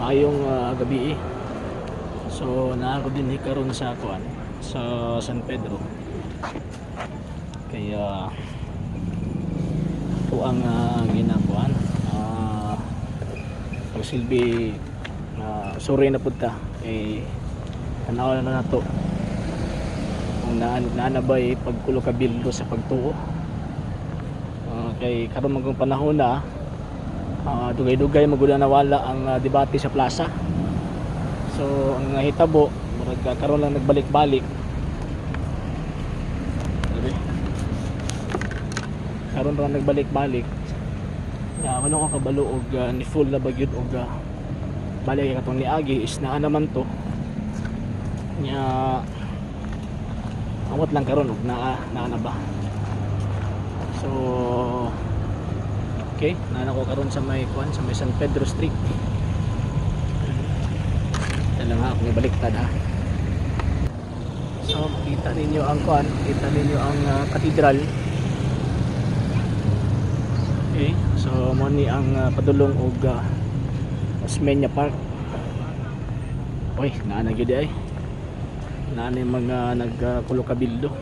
Maayong gabi eh. So naa ko din karon sa kuan sa San Pedro. Kaya ito ang ginakuan. Pagsilbi na sorry na pud ta kay tanaw na nato kung naa na ba'y pagkulo kabildo sa pagtuo. Kay karon man kung panahon na dugay-dugay magud na nawala ang debate sa plaza. So ang nahitabo murag karon lang nagbalik-balik. Grabe. Karon lang nagbalik-balik. Ya, wala ko kabalo og ni full na ba gyud og balik kay katong niagi is naa naman to. Nya awat lang karon og naa naa na ba. So okay, naa na ko karon sa may kuan, sa may San Pedro Street. Yan lang ha, akong ibaliktad ha. So kita ninyo ang kuan, kita ninyo ang cathedral. Okay, so mo ni ang padulong og Osmeña Park. Uy, naa na gyud ay. Naa ni mga nagkulo kabildo.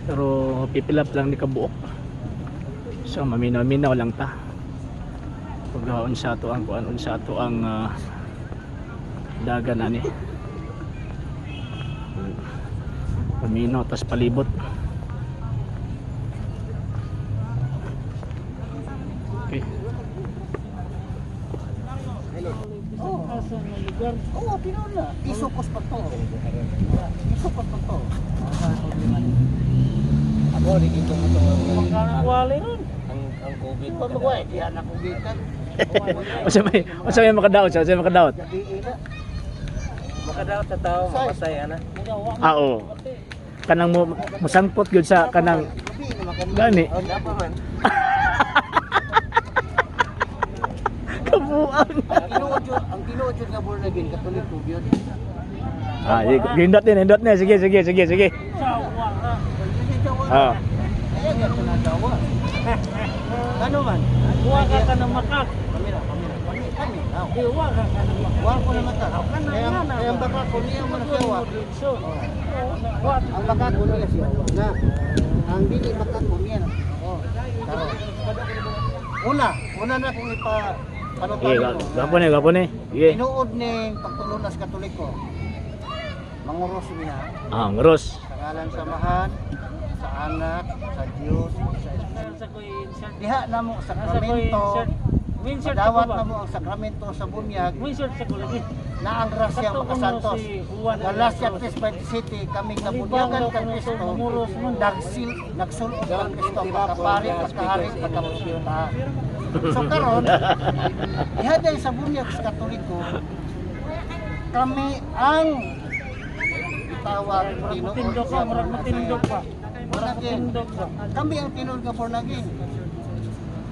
Pero pipilap lang ni kabuok. So maminaw-minaw lang ta. Pag unsa to ang kuan, unsa to ang dagan ani. Paminaw tas palibot. Okay. Oo. Oo, tinuod na. Isukos pa to. Isukos pa to. Ako, di ko mo to. Wali ron. Ang COVID. Di ba magway? Di anak ko gikan. Unsa may makadaot, unsa may makadaot? Gabi na. Makadaot sa tao, mapatay ana. Ah, oo. Kanang mo musangpot gyud sa kanang Gabi na makan. gani. Oh, dapa man. Kabuang. Ang tinuod jud nga born again Katoliko gyud. Ah, gindot ni, nindot ni. Sige, sige, sige, sige. Ah. Kaya nga ito nagawa. Ano man? Wa ka ka na makak. Kami na, kami na, kami, kami. Aw. Di wa ka ka na makak. Wa ko na mata. Kaya ang baka ko niya mo na siya wa. So, wa Ang baka ko niya siya wa. Na. Ang dili baka ko niya na. Oo. Karon. Una, una na kung ipa Sige, panutano. gwapo ni, gwapo ni. Sige. Tinuod ning pagtulunas Katoliko. Manguros niya Ah, nguros. sa ngalan sa Amahan, sa Anak, sa Dios, sa Espiritu. sa ko insert. Diha namo ang Nasa ko sakramento. insert. Insert Madawat ko ba? namo ang sakramento sa bunyag Insert sa ko lagi. na ang grasya Kato kuno makasantos. si Juan Galatia Cruz. 3:27, kaming nabunyagan kang Kristo, nagsil nagsulod kang Kristo pagkapari, pagkahari, pagkapropeta. So karon, diha dahil sa bunyag sa Katoliko, kami ang gitawag tinuod Matindog sa ka, murag matindog pa. Born Murag again. matindog pa. Kami ang tinuod nga born again.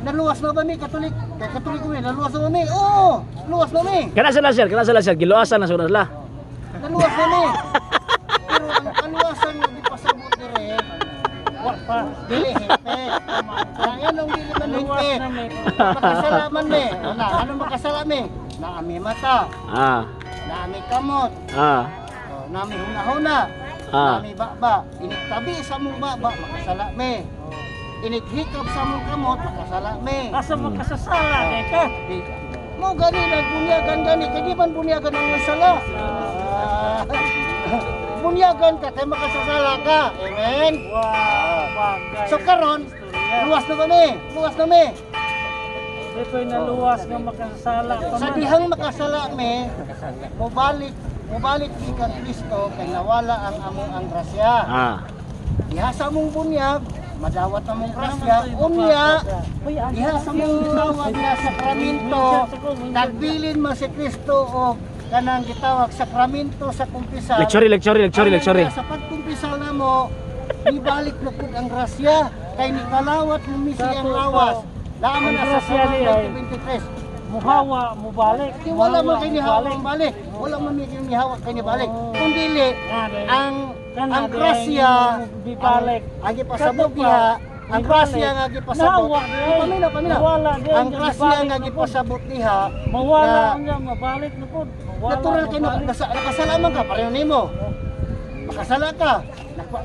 Naluwas na ba mi Katolik? Kay Katoliko mi, naluwas na ba mi? Oo, luwas na mi. Kana sila sir, kana sila sir, giluasan na sila sila. Naluwas na mi. Pero ang kaluwasan nga gipasabot dire, Wa pa. dili hingpit. Kaya nung dili man Luwas hingpit, na may. makasala man mi. Wala, ano makasala mi? Naami mata, naami kamot, oh, naami hunahuna, naami baba. Inig tabi sa mong baba, makasala mi. Inig hikap sa mong kamot, makasala mi. Asa makasasala kay ka. Di, mo gani nagbunyagan gani kay di man bunyagan ang may sala. Ah, bunyagan ka kay makasasala ka. Amen. Wow, bagay. So karon, luwas na kami. Luwas na mi. Di ko'y naluwas nga makasasala pa Sa man. dihang makasala mi, mobalik mobalik gikan Kristo kay nawala ang among ang grasya. Diha sa among bunyag, madawat among grasya. Unya, diha sa among gitawag nga sakramento, nagbilin man si Kristo og kanang gitawag sakramento sa kumpisal. Lecture, lecture, lecture, Ang lecture. Sa pagkumpisal namo, nibalik na pud ang grasya kay nikalawat mo misi ang lawas. Naaman Ang na sa grasya niya ay- 23. Muhawa, mubalik. Di wala man kay nihawa Mubalik. ang balik. Wala man kay nihawa kay nibalik. Kung dili Nga, ang Kana ang di grasya ay bibalik. ang gipasabot Kato pa. diha Ang grasya nga gipasabot. Nawa di ay. Paminaw, paminaw. Nawala di ay, Ang nga grasya mabalik nga na po. gipasabot niha Mawala na- niya, mabalik na po. Mawala, natural kay mabalik. nakasala man ka pareho nimo. Makasala ka,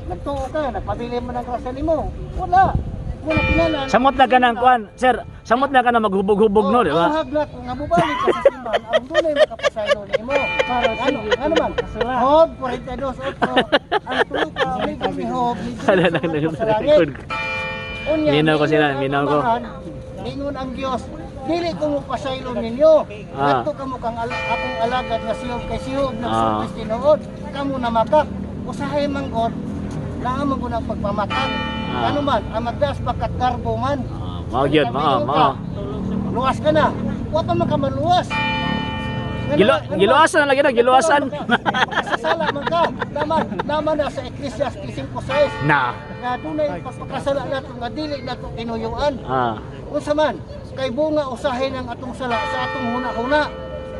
nagtuo ka, nagpabili mo ng grasya nimo. Wala. Wala kinalan. Samot na ka ng kuan, sir. Samot na ka na maghubog-hubog, no, di ba? Ang haglat nga mobalik ka sa simbahan aron dunay makapasaylo nimo. Para Ano, sige, ano man? kasala. Job 42:8. Ang tulo ka amigo ni Job ni Ala lang Diyos sa langit. Unya, Minaw ko sila, ningon ang minaw ko. amahan, ningon ang Dios, dili ko mo pasaylo ninyo. Ngadto kamo kang akong alagad nga si Job kay si Job nagsulti tinuod. Kamo namakak. Usahay man god, naa man gud ang pagpamakak. Ano man, ang magdas bakat garbo man. Ah, mao gyud, mao, mao. Luwas ka na. Wa pa man ka maluwas. Ngano man? Giluasan na lagi na, giluasan. Makasasala man ka. Tama, tama na sa Ecclesiastes 5:6 Na. nga dunay pagpakasala nato nga dili nato tinuyuan. Unsa man kay bunga usahay ng atong sala sa atong huna-huna.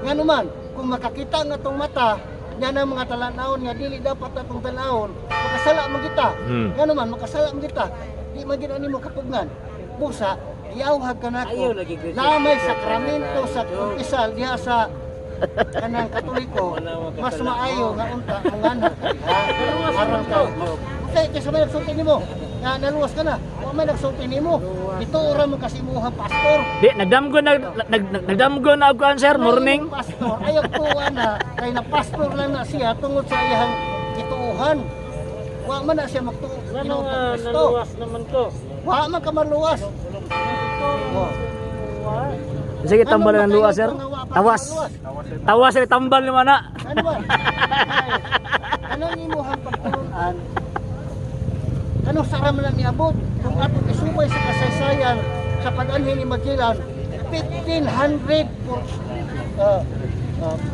Ngano man kung makakita ang atong mata nya na mga talan-awon nga dili dapat atong tan-awon, makasala man kita. Ngano man makasala man kita, di man gid nimo kapugnan. Busa giawhag ka nako. Ayaw lagi, Chris. Na may sakramento sa kumpisal diha sa kanang Katoliko, mas maayo nga unta manganho ka diha. Aron ka. Kay kaysa may nagsulti nimo nga naluwas ka na. Wa may nagsulti nimo. Dito ora mo kasi imuhang pastor. Di nagdamgo na nagdamgo na og kuan, sir, morning. Ay, pastor, ayaw tuwa na kay na pastor lang na siya tungod sa iyang gituohan. Wa man na siya magtuo Ngano Ginoo nga Kristo. naluwas naman ko. Wa man ka maluwas. Oh. Sige, tambal ng luwas, sir. Tawas. Tawas sir, tambal ni mana. Ano ba? Ay, anong imuhang pagtulunan? Anong sara man lang niabot? Kung atong isubay sa kasaysayan sa pag-anhi ni Magellan, 1500 for,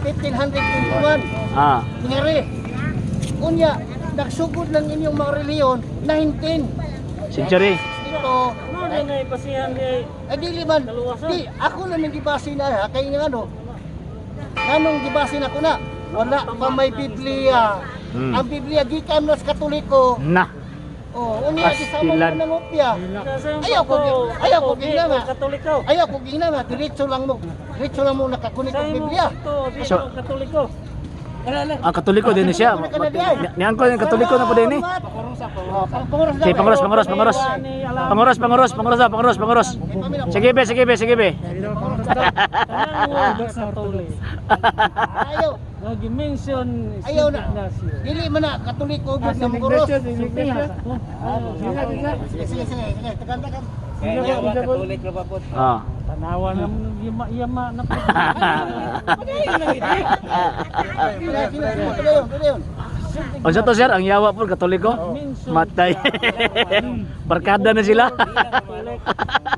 1521 ngari. Unya, nagsugod lang inyong mga reliyon 19 Century. ito. Ano din ay basihan di ay Ay dili man, Naluwasan. di ako lang ang gibase na ha, kay nga ano, nganong gibase na ko na, wala pa may Biblia. Ang Biblia gikan na sa Katoliko. Na. Oh, unya di sama Pastilan. mo ng opya. Kasi yung Ayaw ko, ayaw ko di gina ko nga. Katoliko. Ayaw ko gina nga, diretso lang mo. Diretso lang mo nakakunik Sa og imo Biblia. to, di So- ko Katoliko. Ah, Katoliko din siya. Ni angko yung Katoliko na po din eh. Oh, panguros Sige, panguros, panguros, panguros. Panguros, panguros, panguros, daw, panguros, panguros. Sige be, sige be, sige be. Kanang word Katolik. Ayaw, Nga gi-mention si Ayaw na. Ignacio. Dili man na Katoliko gud nga manguros. Sultihan sa ko. Sige, sige, sige, sige, tagan tagan. Kaya niya, wa Katolik ra ba po? Tanawa na yama yama na po. Sige, sige, sige, padayon, padayon. Unsa to, sir? Ang yawa po Katoliko? Matay. Barkada na sila. Katolik.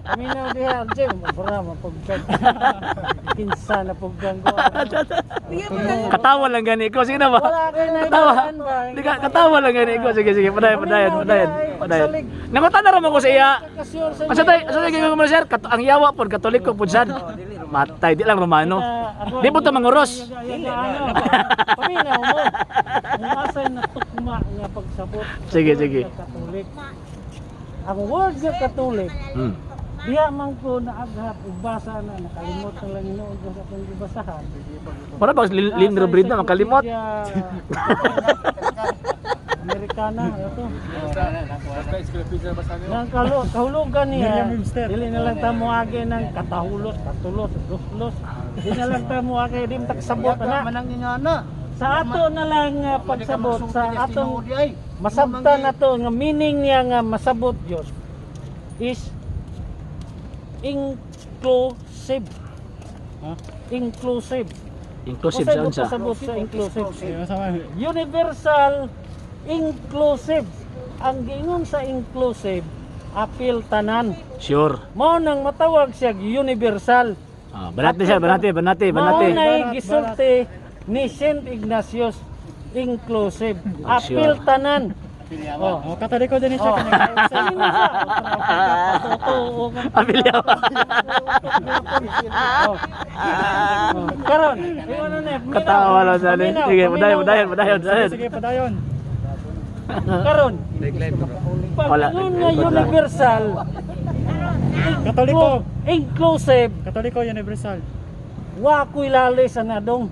Paminaw diha, Jim, mabra mapugkan. Kinsa na pugkan ko. Katawa lang gani ko. Sige na ba? Wala kay na Katawa. ibahan ba? Di ka katawa lang gani ko. Sige, sige, padayon, padayon, padayon. Padayon. Nangutan na ra mo ko sa iya. Kasyor sa Asa tay, asa tay gagawin mo, sir? Ang yawa po Katoliko po sad. Matay, di lang Romano. Di po to manguros. Paminaw mo. Kung asa'y natukma nga pagsabot. Sige, sige. Nga Katolik. Ang word nga Katolik, diha man ko naaghap ug basa na nakalimot na lang hinuon ko sa akong gibasahan. Para ba Lin Robredo makalimot? Amerikana ano to. Nang kalo, kahulugan niya. Dili na lang ta moagi ng katahulos, katulos, duslos. Di na lang ta moagi di tagsabot Yaga na. man ang ingana. Sa ato na lang nga pagsabot sa atong Tinuod ay. masabtan na to nga meaning niya nga masabot Dios is inclusive. Inclusive. Inclusive Unsay sa unsa? pasabot sa inclusive? Universal inclusive. Ang giingon sa inclusive, apil tanan. Sure. Mao nang matawag siya universal. Ah, banate sir, banate, banate, banate. Mao nay gisulti ni Saint Ignatius, inclusive. Apil Sure. tanan. Oh, Katoliko din siya. Oh. Sa imo siya. Totoo ka. Apil yawa. Oh. Oh. Karon, iwan na na. Katawa lang sali. Paminaw, Sige, paminaw. padayon, padayon, padayon, padayon. Sige, padayon. Karon, pag Wala, ingon nga ikot lang. universal, Katoliko. Inclusive, Katoliko universal. wa ko'y lali sa nadong.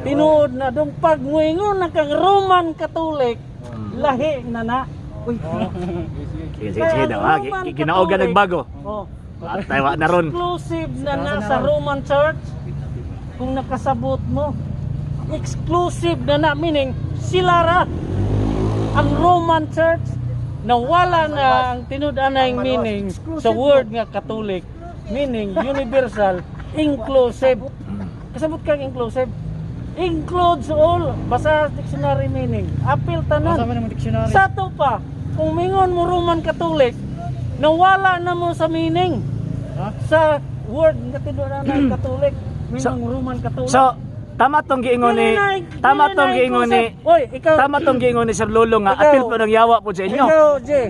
Tinuod na dong pag muingon na kang Roman Catholic, lahi na na. Uy. Sige, sige, sige daw ha. Ginaoga nagbago. Oh. Atay wa na ron. Exclusive na na sa Roman Church. Kung nakasabot mo, exclusive na na, meaning sila ra ang Roman Church, nawala na ang tinud-anay meaning sa word nga Catholic, meaning universal, inclusive. Kasabot kang inclusive includes all, basta dictionary meaning, apil tanan. Asa man ang dictionary? Sa to pa, kung mingon mo Roman Catholic, nawala na mo sa meaning. Ha? Sa word nga tinuod ng Catholic, meaning Roman Catholic. So, tama tong giingon ni Dili na- tama dili tong na giingon ni inclusive. Oy, ikaw. Tama tong giingon ni Sir Lolo nga Ikaw. apil po ng yawa po sa inyo. Ikaw, Jay.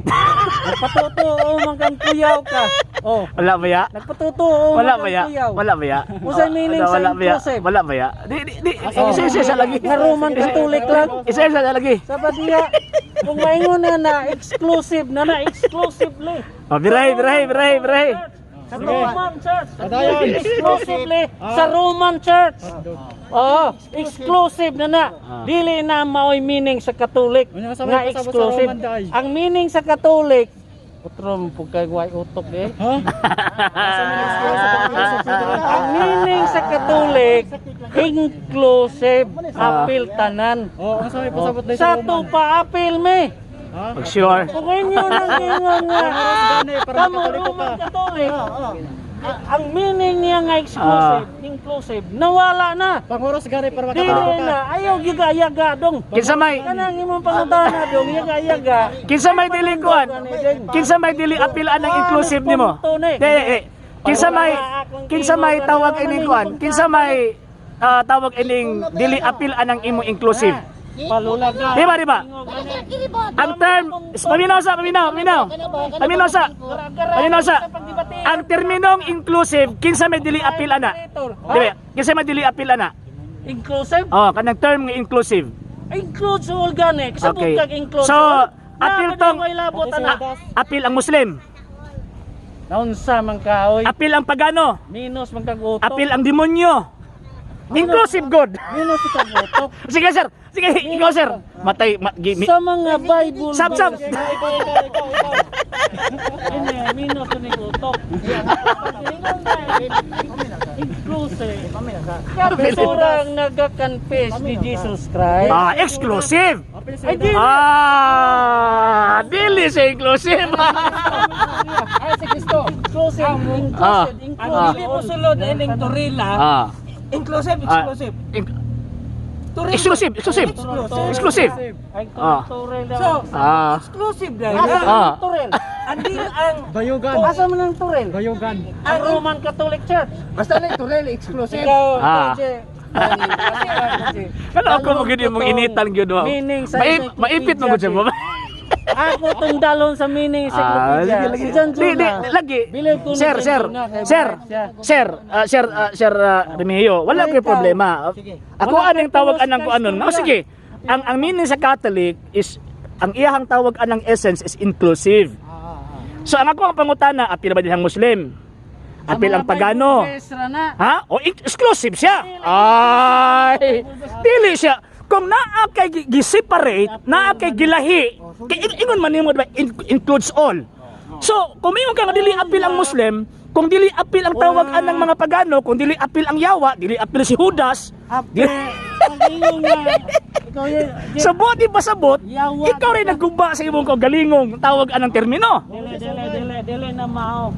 Nagpatutuo man kang kuyaw ka. Oh, Wala ba ya? nagpatutuo Wala man ba kang ya? kuyaw. Wala ba ya? Unsay meaning sa Wala ba ya? inclusive? Wala ba ya? Di di di isa isa isa lagi. Nga Roman Catholic lang. Isa isa lagi. Sa diha, kung maingon na na exclusive na na exclusively. Oh, birahe, birahe, birahe, birahe. Sa Roman Church. Padayon. Exclusively sa Roman Church. Oo, exclusive na na. Dili na maoy meaning sa Catholic Unya, kasama nga yung pasabot sa exclusive. Roman day. Ang meaning sa Catholic, utro mo pug kay way utok eh. Ha? Asa man ang sa Ang meaning sa Catholic, inclusive, apil tanan. Oh, asa may pasabot dai Sa sa to Roman? pa apil me. Ha? Pag sure. Kung inyo nang ingon nga Gani para kamo Katoliko Roman ka. Catholic, ang meaning niya nga exclusive, inclusive, nawala na. Panguros gani para Dili Katoliko ka. na, ayaw giga-yaga dong. Kinsa may Kanang imong pangutana dong, yaga-yaga. Kinsa may dili kuan? Kinsa may dili apil anang inclusive nimo? Di, di, di. Kinsa may tawag ining kuan? Kinsa may tawag ining dili apil anang imong inclusive? Palulaga. Di ba, di ba? Ang term, paminaw sa, paminaw, paminaw. Paminaw sa, paminaw sa. Ang terminong inclusive, kinsa may dili apil ana? Di ba? Kinsa may dili apil ana? Inclusive? Oh, kanang term nga inclusive. Includes all gani. Kasabot Okay. kag includes So, all. apil Na, tong may labot ana. Apil ang Muslim, Naunsa man ka oy. apil ang pagano, Minus man kag utok. apil ang demonyo. Inclusive good. Minus kag utok. Sige sir, sige ikaw sir. Matay ma, gi, mi, Sa mga Bible Sab, sab. verse, Ini minus ni utok. Pag-ingon na, inclusive. Surang nagakanfess ni Jesus Christ. Ah, exclusive. Ay, di. Ah, dili siya inclusive. Ay, si Kristo. Inclusive, inclusive, Ang inclusive. dili mo sulod ining Torila, inclusive, Ah. exclusive. Exclusive, exclusive. Exclusive. Ay, turel daw. So, exclusive dahil. Asa man ang turel? Andi ang Bayugan. Asa man ang turel? Bayugan. Ang Roman Catholic Church. Basta na Turel exclusive. Ikaw, Jay. Kano ako mo gyud imong initan gyud wa. Meaning sa Maipit mo gyud siya mo. Ako tong dalon sa meaning Ah, encyclopedia. sige, lagi. Si John Di, di, Jonah. lagi. Bilib ko ni Sir, John sir, Jonah, kay sir, balik siya. sir, sir, sir Remigio, wala Ikaw. ko'y problema. Ako Wala anong kay tawag pulos anang kay ko anon. Oh, istorya. sige. Ang meaning sa Catholic is ang iyahang tawag anang essence is inclusive. So ang ako ang pangutana, apil ba dihang Muslim? Sa Apil mga ang pagano? Bible verse ra na. Ha? O exclusive siya. Ay, dili siya. Kung naa kay gi-separate, naa kay gilahi, kay ingon man nimo diba, includes all. So, kung ingon ka nga dili apil ang Muslim, kung dili apil ang tawag anang mga pagano, kung dili apil ang yawa, dili apil si Judas, Ape, pag-ingon nga, ikaw yun, Jay, sa buot di ba sabot, Yawa. ikaw rin nagguba sa imong kaugalingong tawag anang termino. Dili, dili, dili, dili na mao.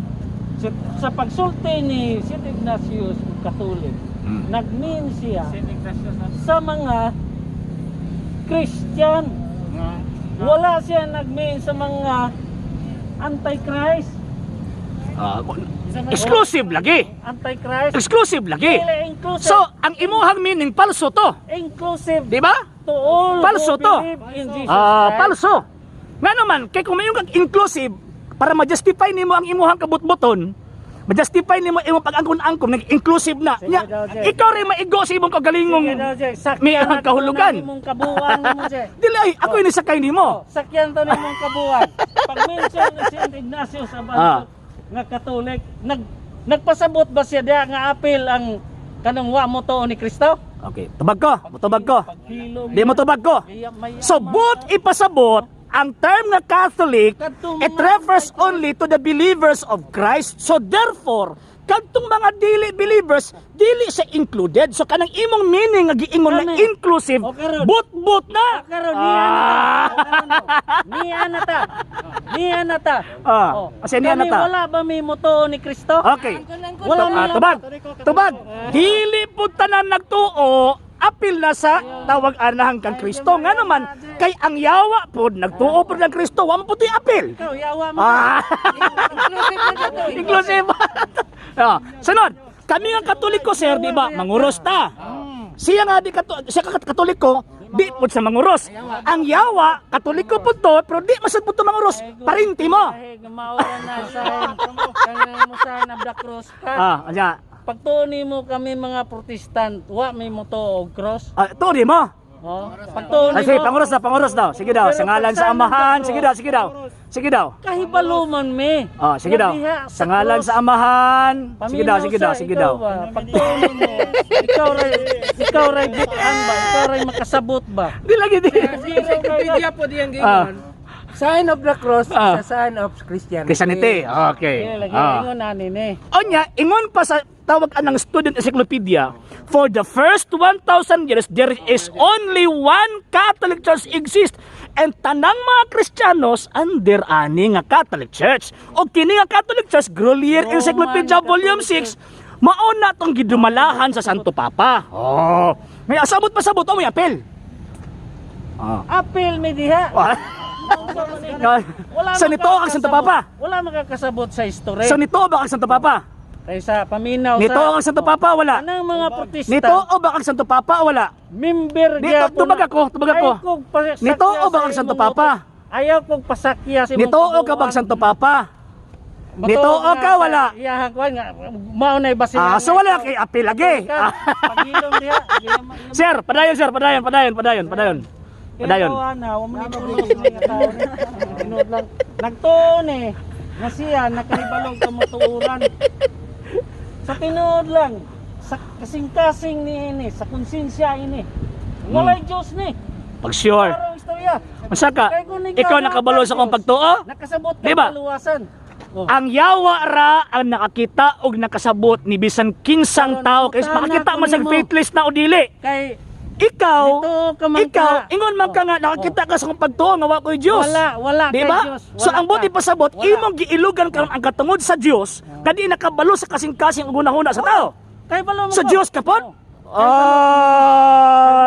Sa pagsulti ni St. Ignatius ug Catholic, nagmean siya sa mga Christian. Wala siya nagmean sa mga Antichrist. Ah, exclusive lagi. Antichrist. Exclusive lagi. Dili inclusive. So, ang imuhang meaning palso to, Inclusive di ba? to all Palso who to. believe in Jesus Ah, Christ. palso. Nga naman, kay kung mayroon kang inclusive, para ma-justify nimo ang imuhang kabutbuton, Ma-justify nimo imong pag-angkon-angkon nag inclusive na. Sige Nya, daw, Jay. ikaw rin maigo sa imong kagalingong Sige daw, Jay. Sakyan may ang na to kahulugan. na imong kabuang nimo, Jay. Dili ay ako ini sakay nimo. Sakyan to nimong kabuang. Pag mention ni Saint Ignatius sa nga Katolik, nagpasabot ba siya diha nga apil ang kanang wa mo to ni Kristo? Okay, tubag ko, mutubag ko. Paghilom. Di mo tubag ko. So both ipasabot ang term nga Catholic, Kadtong it mga refers only to the believers of Christ. So therefore, kadtong mga dili believers, dili siya included. So kanang imong meaning nga giingon na Kani. inclusive, O, karon. but-but na. O, karon niya na ta. O, karon, o. Niya na ta. Niya na ta. Ah, O. kasi niya na Kani ta. wala ba may moto ni Kristo? Okay. Wala Ah, tubag. Tubag. Dili pud tanan nagtuo apil na sa tawag anahan kang Kristo. Nga naman, kay ang yawa pod nagtuo pod ng Kristo, wa man pud to'y apil. Ikaw yawa mo. Ah. Inclusive na to. Inclusive. Sunod, kami nga Katoliko sir, di ba? Manguros ta. Siya nga di siya ka Katoliko, di pud sa manguros. Ang yawa, Katoliko pud to, pero di masud pud to manguros. Parinti mo. Ay, maura na sa kanang mo sa of the cross ka. Ah, anya. Pagtuo nimo kami mga Protestant, wa may moto og cross. Ah, to di mo. Oh, pagtuo Ay, nimo. sige, panguros na, panguros daw. Sige daw, Pero sa ngalan pag sa sa Amahan, cross, sige daw, sige daw. Sige daw. Kahibalo man me. Ah, sige daw. Nga diha Sa ngalan sa Amahan. Sige daw, Paminaw sige daw, sa, sige ikaw daw. ba? Pagtuo nimo, ikaw ray butan ba? Ikaw ray makasabot ba? Di lagi di. Encyclopedia po diyang giingon. Sign of the cross is a sign of Christianity. Christianity. Okay. Kaya lagi ingon ani ni. Onya, ingon pa sa tawag anang student encyclopedia, for the first 1,000 years, there is only one Catholic Church exist and tanang mga Kristiyanos under ani nga Catholic Church. O kini nga Catholic Church, Grolier Roman Encyclopedia Volume Catholic 6, mao na tong gidumalahan sa Santo Papa. Oh. May asabot pa sabot, oh, may apel. Ah. Apil mi diha. Wala Sa nito ang Santo Papa. Wala makakasabot sa history. Sa nito ba ang Santo Papa? Kaysa paminaw Nito sa ang Santo Papa wala. Anang mga protesta? Nito o ba ang Santo Papa wala? Member Nito, gyapon tubag na. ako, tubag ako. Ayaw kong pasakya Nito o ba sa ang Santo imong Papa? utok. Ayaw kong pasakya sa imong Nito o ka bang kabuuan. Santo Papa? Matuo Nito o nga ka sa wala? Iyahan ko nga mao na iba sila. Ah, so wala kay apil lagi. Ah. Pagilom diha. Sir, padayon sir, padayon, padayon, padayon, padayon. Padayon. Padayon. Na, wa man ni pulos mga tao ni. Tinuod lang. Nagtuon eh. Nga siya nakahibalog ka matuoran. Sa tinuod lang, sa kasing-kasing ni ini, sa konsensya ini. Walay Diyos ni. Pag sure. Klaro ang istorya. Unsa ka? Kay kung Ikaw nakabalo sa akong pagtuo? Nakasabot ka Di ba? kaluwasan. Oh. Ang yawa ra ang nakakita og nakasabot ni bisan kinsang Karon, tao kay utana makakita ko man sa nimo. faithless na o dili. Kay Ikaw, Nito ka man ikaw, ka. ingon man ka nga nakakita ka sa akong pagtuo nga wa ko'y Dios. Wala, wala Di kay ba? Dios. So Wala ang buti ka. pasabot, Wala. imong giilugan karon ang katungod sa Dios, kadi nakabalo sa kasing-kasing ug hunahuna sa tao. Kay balo mo Sa ko. Dios ka pod? Oh.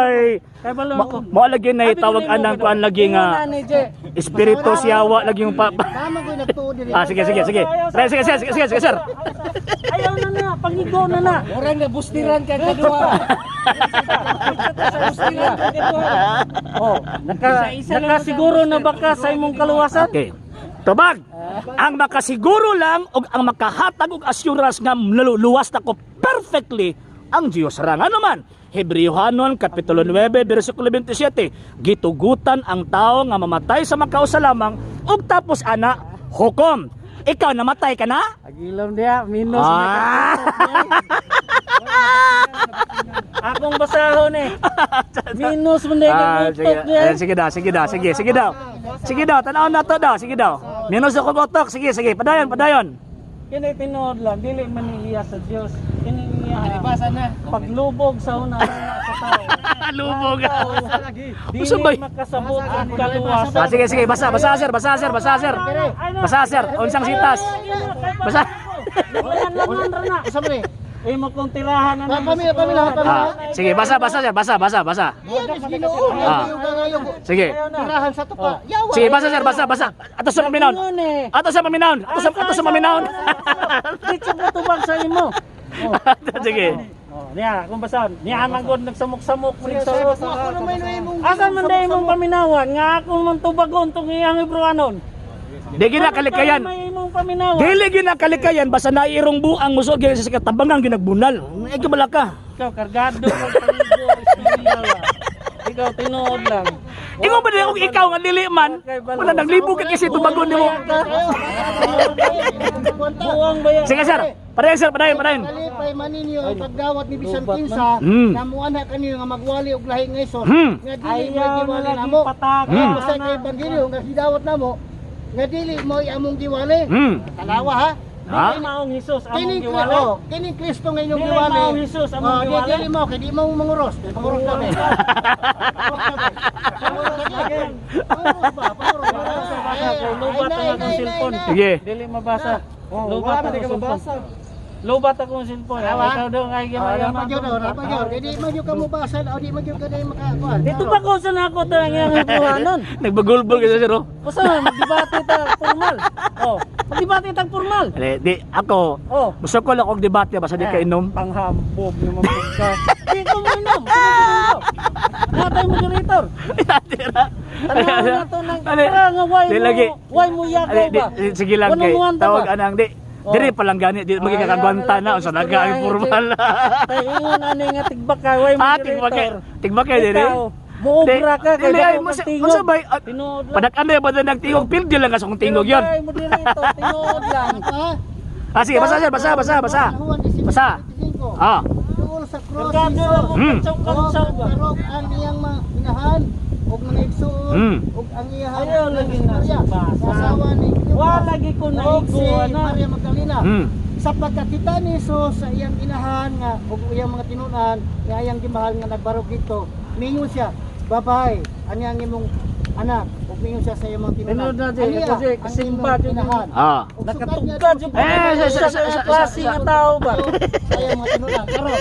Ay. Kay balo mo ko. Mao lagi na Abi ko tawag nimo, anang gino. kuan lagi nga Ingon ani, Je. espiritu siyawa lagi yung pa. Tama ko nagtuo diri. Ah, sige, sige, sige. Sige, sige, sige, sige, sige, sir. Ayaw na na, pangigo na na. Murang na bustiran ka kaduha. Bustiran ka kaduha. Oh, nakasiguro na ba ka sa imong kaluwasan? Okay. Tubag. Ang makasiguro lang og ang makahatag og assurance nga naluluwas na ko perfectly ang Dios ra. Ano man? Hebreohanon kapitulo 9 bersikulo 27. Gitugutan ang tao nga mamatay sa makausa lamang ug tapos ana hukom. Ikaw namatay ka na? Agilom diha, minus na ka. Akong basahon eh. Minus man diha Ah, kang sige, utok niya. eh, sige daw, sige daw, sige, sige daw. Sige daw, tanaw na to daw, sige daw. Minus ako utok, sige, sige, padayon, padayon. Kini tinuod lang, dili man niya sa Dios. Kini niya Basa na. paglubog sa una sa tao. Lubog. Dili Unsa ba? makasabot ang kaluwasan. Ah, sige, sige, basa, basa, sir, basa, sir, basa, sir. Basa, sir, unsang sitas. Basa. Langan-langan ra na. Usa man eh. Imo kong tirahan na. Pamilya, pamilya, pamilya. Ah, sige, basa, basa, sir, basa, basa, basa. Yan is Ginoo. Ah. Yung kangayo. Sige. Tirahan sa tupa. Yawa. Sige, basa, sir, basa, basa. Ato sa paminawon. Ingon eh. Ato sa paminawon. Ato sa paminawon. Dito ko tubag sa imo. Oh. Sige. Oh, niya, kung basahon. Niya man gud nagsamok-samok mo sa Ako na may imong Asa man day imong paminawan nga ako man tubagon tong iyang Hebrewanon. Di gina kalikayan. May imong paminawa. Dili gyud ang kalikayan basta nairong buang musuod gyud sa katabangan gyud nagbunal. Ay kabala ka. Ikaw kargado kag panigo istorya ba. Ikaw tinuod lang. Ingon ba din kung ikaw nga dili man, wala naglibog ka kasi tubagon nimo. Buwang ba yan? Sige sir, padayon sir, padayon, padayon. Kalipay man ninyo ang pagdawat ni bisan kinsa na muana kaninyo nga magwali og lahi nga Hesus nga dili mo Ayaw na giwali lagi namo. pataka. Basta kay ebanghelyo nga gidawat namo nga dili mo among giwali. Tanawa ha. Ha? Dili maong Hesus among Kining giwali. oh, kining Kristo nga inyong Dili giwali. maong Hesus among Oh, di- giwali. Dili mo kay di mo manguros. Di manguros na be. Manguros ba? Manguros ba? Kay lubat ang akong cellphone. Sige. Dili mabasa. Oh, Lubat wala akong di ka cellphone. mabasa. Lubat akong cellphone. Awa? Ikaw daw kay Oh, gamay pa gyud, ora pa gyud. Kay di man gyud ka mobasa o di man gyud ka dai makakuan. Dito pa ko sa nako ta ang iyang buhanon. Nagbagulbol ka sir oh. Usa man magdebate ta formal. Oh, magdebate ta formal. Dili, di ako. Oh. Musok ko lang og debate basta di ka inom. Panghambog naman po ka. Di ko mo inom. Natay moderator. Tanaw na to ng Ali, tara nga why di mo lagi. why mo yako Ali, di, ba? di, sige lang kay One-on-one ta tawag ba? anang di. Oh. Diri pa lang gani, di magkakagwanta na unsa naga ang formal. Tay ingon ani nga tigbak ka why Ah, moderator. tigbakay. Tigbakay diri. Ikaw, muobra ka kay Dili ay dako mo kang tingog. unsa bay? Ah, Tinuod lang. Padak-an na ba nagtingog pildi lang ka sa kong tingog yon. Pero kay moderator tinuod lang. Ha? Ah sige, basa sir, basa, basa, basa. Basa. Ah. Duol sa cross. Kargado ra mo Hmm. kantsaw-kantsaw ba. Karog ang iyang mga inahan ug mga igsuon ug ang iyang Ayaw lagi na Maria, basa. Asawa ni Cleopas. Wa lagi ko Ug si naiguan na. Maria Magdalena. Sa pagkakita ni Jesus sa iyang inahan nga ug iyang mga tinunan nga iyang gimahal nga nagbarog dito, mingon siya, "Babay, ani ang imong anak." Ug mingon siya sa iyang mga tinunan. Tinuod na, Jay. "Aniya Kasi ang kasimba, imong jud. inahan." Ah. Ug sukad niya Nakatugkad jud Eh, sa- klase nga tao ba. sa iyang mga tinunan. Karon,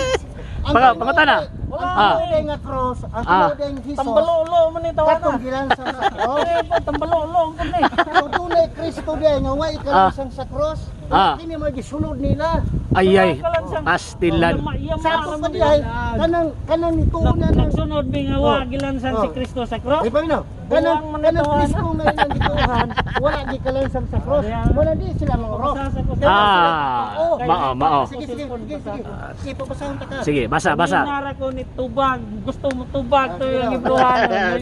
ang Pangutana. Ang tinuod nga cross, ang tinuod nga Jesus, Tambalolo man ni tawa na. katong gilansang sa cross. Eh, pa tambalolo man ni. Kung tunay Kristo diay nga way kalansang sa cross, kini mo gisunod nila. Ay ay. Pastilan. Sa ato pa diay kanang kanang nituon na ng Nagsunod mi nga wa Oh. gilansan si Oh. Kristo sa cross. Ay paminaw. Kanang Buwang man kanang ito, Kristo nga ilang gituohan, wala gikalansang sa cross. Wala di sila mga cross. Pabasa ko sa Ah. Oo. Mao, mao. Sige sige sige sige. Sige pabasahon ta ka. Sige, basa, basa. Nara ko ni tubag, gusto mo tubag to yung ibruhanon.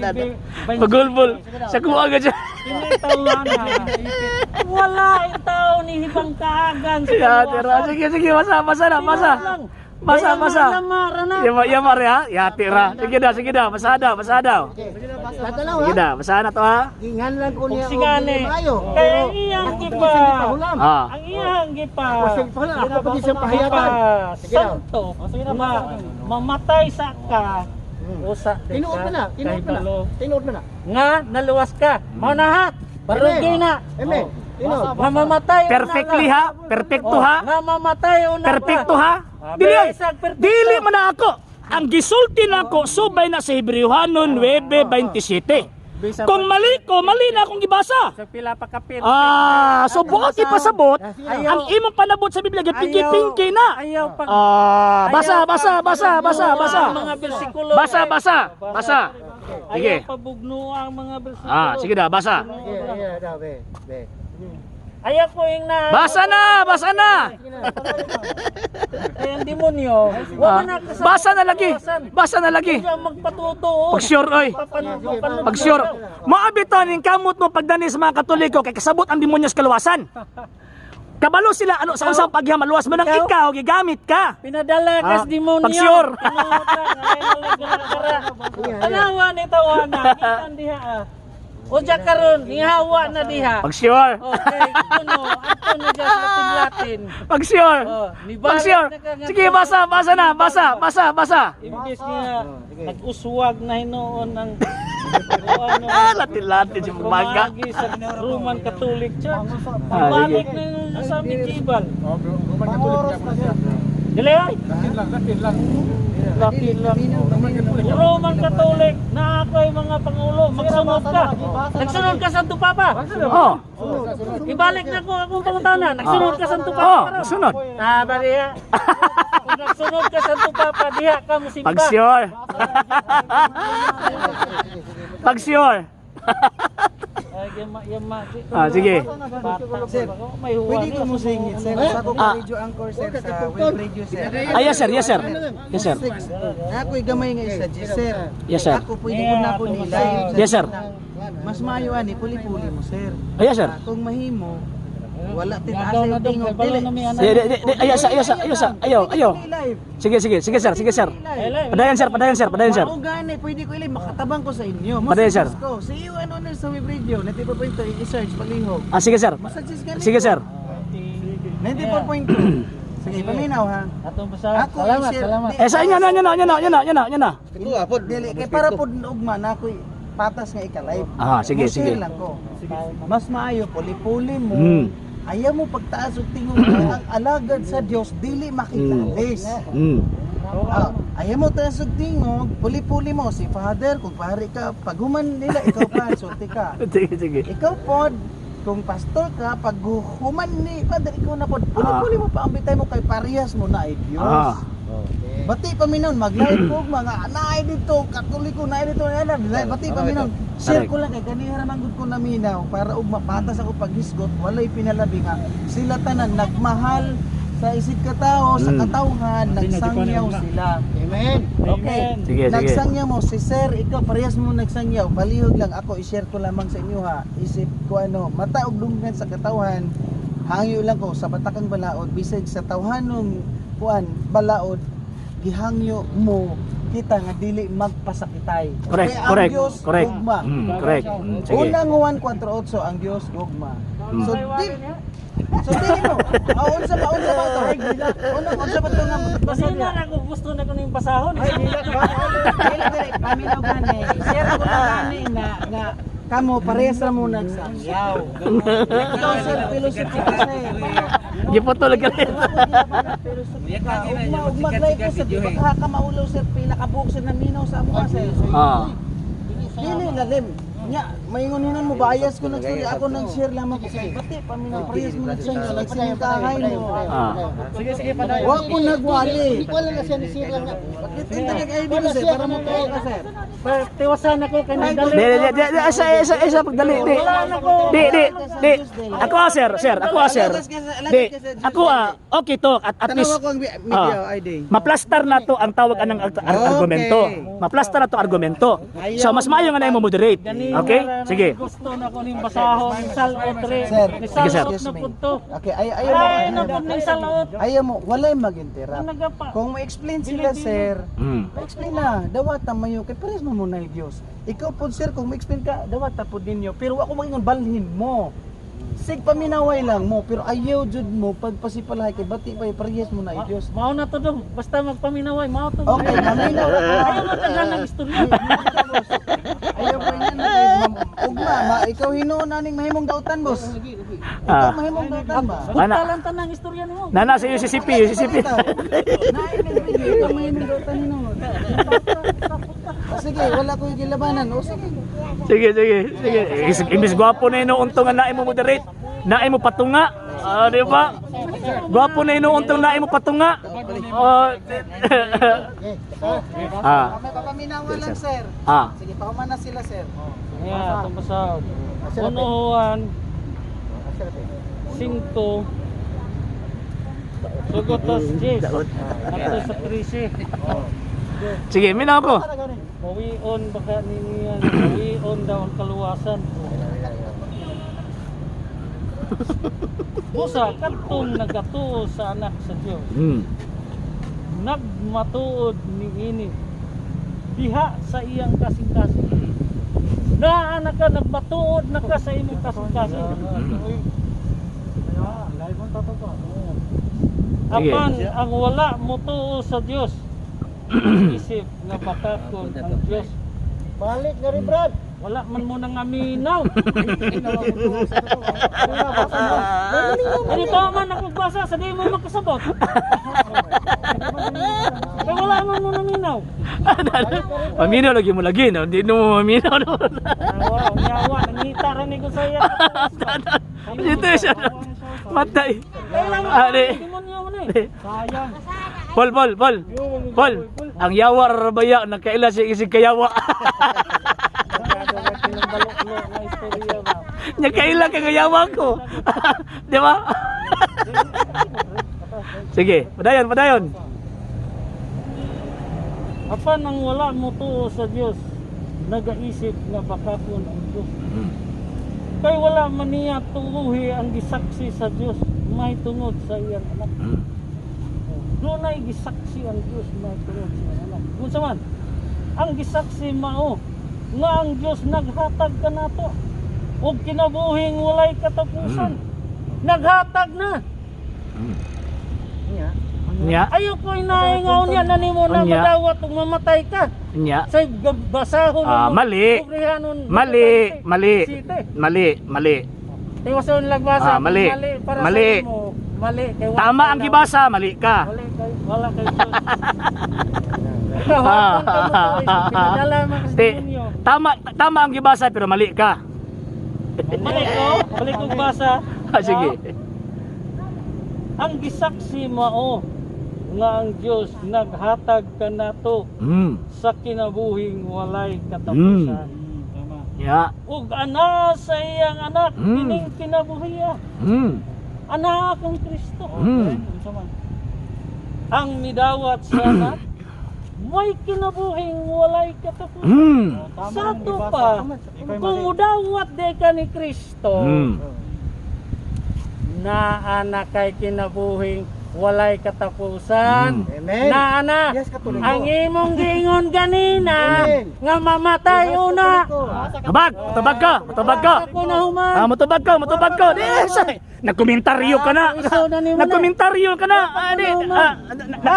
Pagulbol. Sa kuha ka dyan. Tinitawanan. Wala ang tao ni hibang kaagan sa Ya, tira. Sige, sige, basa, basa na, basa. Basa, basa. Yama, yama re ha. Ya, tira. Sige daw, sige daw. Basa daw, basa daw. Tatalaw Sige ha. daw, basa na to ha. Gingan lang ko niya Og singani. og maayo. Kaya Pero iyang ako gipa. pa siyang gipahulam. Ah. Ang iyang gipa. Ako siyang gipahulam, ako pa siyang pahayagan. Gipa Sige daw. santo nga mamatay sa ka usa di Tinuod ka mo na, tinuod mo na. kahibalo. Tinuod mo na. Nga naluwas ka. Mao na ha. Barugi na. Amen. Tinuod. Nga mamatay una Perfectly ka. ha. Perfecto ha. Nga mamatay una ka. Perfecto ha. Ah, Dili ay. bisag perfecto. Dili man na ako. Ang gisulti nako subay na sa Hebreohanon 9:27. Kung mali ko, mali na akong gibasa. Sa pila pa kapit. Ah, so buot ipasabot Ayaw. ang imong panabot sa Biblia gipinki-pingki na. Ayaw pag Ah, basa, ayaw basa, pag- basa, basa, basa. Ang mga bersikulo. Basa, basa, basa. Sige. Ayaw pabugno ang mga bersikulo. Ah, sige na, basa. Sige, sige daw, be. Be. Ayaw ko yung na. Basa na, basa na. Ay, ang demonyo. Wa Ah, man na kasama basa na lagi. kaluwasan. Basa na lagi. Kaya magpatuto. Pag sure oy. Pag sure. Maabitan ning kamot mo pagdani sa mga Katoliko kay kasabot ang demonyo sa kaluwasan. Kabalo sila ano sa unsang pagya maluwas man ang ikaw gigamit ka. Pinadala Ah, kas demonyo. pag sure. Tinuod lang, ayaw lang gara-gara. Tanawa ni tawana, gikan diha. Ah. Uja karon nihawa na diha. Pag sure. Okay, kuno, ato na dyan sa Latin-Latin. Pag sure. Oh, ni Pag sure. na ka nga Sige, basa, basa na, basa, basa, basa. Imbis nga nag-uswag na hinuon ang o ano, Ah, Latin-Latin si Bumaga. pumagi sa Roman Catholic Church. Ah, Balik na yun sa medieval. Pangoros pa siya. Dili ay. Latin lang. Roman Catholic na ako'y mga pangulo. Magsunod ka. Nagsunod ka Santo Papa. Oh. Ibalik na ko akong pangutana. Nagsunod ka Santo Papa. Oh, karon. sunod. Ah, ba diha? Kung nagsunod ka Santo Papa, diha ka musimba. Pag sure. Pag sure. Yama, Ah, sige. Sir, may huwan. Pwede ko mo singit, sir. Sa ako Ah. radio anchor, sir, sa web radio, sir. Ah, yes sir, yes sir. Yes sir. Six. Ako'y gamay nga isa, sir. Yes sir. Ako pwede ko na ako ni live. Yes sir. Mas maayo ani puli-puli mo, sir. Ah, yes sir. Ah, kung mahimo, wala titaas Gagaw na yung dong, tingog kay balo dili. na may anak. Di, di, di, di, ayaw sa, ayaw sa, ayaw sa, ayaw, ayaw. Live. Sige, sige, sige sir, sige sir. Padayon sir, padayon sir, padayon sir. Mao gani, pwede ko ilay makatabang ko sa inyo. Mo Padayon, sir. suggest Ko. Si iyo ano na sa web radio, 94.2 i-search palihog. Ah, sige sir. Masuggest gani. Sige sir. 94.2. Sige, paminaw ha. Atong basa. Ako Salamat, i-share. salamat. Eh, sa inyo na, inyo na, inyo na, inyo na, inyo na, inyo na. Dili kay para pod ugma na ako'y patas nga ika-live. Ah, sige, Mo-share sige. lang ko. Mas maayo puli-puli mo. Ayaw mo pagtaas og tingog ang alagad sa Dios dili makilalis. Ah, ayaw mo taas og tingog, puli-puli mo si Father kung pari ka paghuman nila ikaw pa sulti ka. Sige, sige. Ikaw pod kung pastor ka pag human ni Father ikaw na pod puli-puli mo pa ambitay mo kay parehas mo na ay Dios. Ah. Bati pa minon mag-live ko mga naay dito Katoliko naay dito na bati pa minon. Share ko lang kay ganiha ra man gud ko naminaw para og mapatas ako paghisgot walay pinalabi nga sila tanan nagmahal sa isig katao sa katawhan nagsangyaw sila. Amen. Okay. Sige, sige. Nagsangyaw mo si sir ikaw parehas mo nagsangyaw palihog lang ako i-share ko lamang sa inyo ha. Isip ko ano mata og dunggan sa katawhan hangyo lang ko sa batakang balaod bisag sa tawhanong kuan balaod gihangyo mo kita nga dili magpasakitay. Correct, Kaya ang correct, Dios correct. gugma. Correct. Sige. Unang Juan 4:8 ang Dios gugma. So di So dili mo. Ah, unsa ba to? Unang unsa ba to nga basa Kasi niya? na ako gusto na ko ning basahon. Ay, dili dili dili paminaw gani. Share ko lang gani na nga kamo parehas ra mo nagsangyaw. Ikaw sir philosophy ka sir. Giputol ka rin. Ugma ugma live ko sa baka ka maulaw sir pila ka buok sir naminaw sa amo sir. Ah. Dili lalim. Nya, maingon mo bias ko nagstory ako nang share lamang ko sir. Bati paminaw parehas mo nagsangyaw nagsangkahay mo. Ah. Sige, sige, padayon. Wa ko nagwali. Hindi ko alam na siya ni sir lang na. Bakit hindi nag-ID ko sir para mo ka sir. Pero tiwasan ako kay nagdali. Di, di, di, di, asa, asa, asa, pagdali, di. Di, di, di. Ako ah, sir, sir, ako ah, sir. Di, ako ah, okay to, at least, Tanawa ko ang media ID. maplastar na to ang tawag anang argumento. Maplastar na to argumento. So, mas maayo nga na mo moderate. Okay? Sige. Gusto na ko ning basahon salot re. Sir, Ni Sige, sir. salot Excuse na me. pud to. Okay, ay ayaw mo. Ay na pud ning salot. Ayaw mo, walay mag-interrupt. Nagapa. Kung ma-explain sila, sir, ma-explain na, dawata mayo, kay pares mo muna yung Diyos. Ikaw po, sir, kung ma-explain ka, dawata po ninyo. Pero ako maingon, balhin mo. Sig paminaway lang mo, pero ayaw jud mo pagpasipalahay kay bati pa parehas mo na yung Diyos. Mao na to dong. Basta magpaminaway, mao to. Okay, paminaw ra ka. Ayaw mo tagan ng istorya. Ayaw pa yan, kay ma'am, ugma, ma, ikaw hinuon aning mahimong dautan, boss. Ikaw Ah. mahimong dautan ba? Ana. Butalan tanang istorya nimo. Nana sa UCCP, UCCP. Naay ng video, ikaw mahimong dautan hinuon. O sige, wala ko yung gilabanan. O sige. Sige, sige, sige. Imbis gwapo na inuuntong nga naay mo moderate. Naay mo patunga. Ah, di ba? Gwapo na inuuntong naay mo patunga. Oh. Ah. May papaminawa lang, sir. Ah. Sige, pahuman na sila, sir. Yeah, atong basahon. Uno Juan 5 Sugotos Jis. Ato sa 13. Sige, minaw ko. Mawion baka ninyo yan. Mawion daw ang kaluwasan. Busa kadtong nagatuo sa anak sa Dios. Nagmatuod niini diha sa iyang kasing-kasing. Naa na ka nagmatuod na ka sa imong kasing-kasing. Apan ang wala motuo sa Dios isip nga batakon ang Dios. Balik na rin, Brad. Wala man mo nang aminaw. Ano pa man ako basa sa di mo makasabot. Kaya wala man mo naminaw. Paminaw lagi mo lagi, no? Di no maminaw no. Awa, yawa, nangita ra ni ko sa iya. Dito siya. Matay. Kailangan Ah, di. demonyo man eh. Sayang. Paul, Paul, Paul. Paul, ang yawa rabaya nagkaila siya isig kayawa. Balok-lok na istorya ba. Nya kaila ka nga yawa ko. Di ba? Sige, padayon, padayon. Apan ang wala mo tuo sa Dios, nagaisip nga bakakon ang Dios. Kay wala man niya tuuhi ang gisaksi sa Dios may tungod sa iyang anak. Dunay gisaksi ang Dios may tungod sa iyang anak. Unsa man? Ang gisaksi mao nga ang Dios naghatag kanato og kinabuhing walay katapusan. Naghatag na. Nya, Ayaw ko inaingaw niya na nimo na Unya. madawat ug mamatay ka. nya. Say basahon Ah, mo, mali. pobrehanon, Mali, mali. Site. Mali, mali. Tiwason lagbasa. Ah, mali. Mali para Mali. sa imo. Mali kay wala Tama kay ang daw. gibasa, mali ka. Mali kay wala kay Diyos. Ikaw, hapon ka mo to, eh. Pinadala man kasi Ti, demonyo. tama tama ang gibasa pero mali ka. Mali ko, mali kong basa. Ah, sige. Ang gisaksi mao nga ang Dios naghatag kanato sa kinabuhing walay katapusan. Ya. Ug ana sa iyang anak kining kinabuhiya. Anak ang Kristo. Ang midawat sa anak may kinabuhing walay katapusan. Sa ato pa, kung mudawat di ka ni Kristo, naa na kay kinabuhing walay katapusan. Amen. Naa na. Yes, Katoliko. Ang imong giingon ganina Amen. nga mamatay Yes, una. Katoliko. Tabag, tabag ka, tabag ka. Ako na human. Ah, mutubag ka, mutubag ka. Di, say, nagkomentaryo ka na. Ah, iso na nimo na. Nagkomentaryo ka na. Ah, di, ah,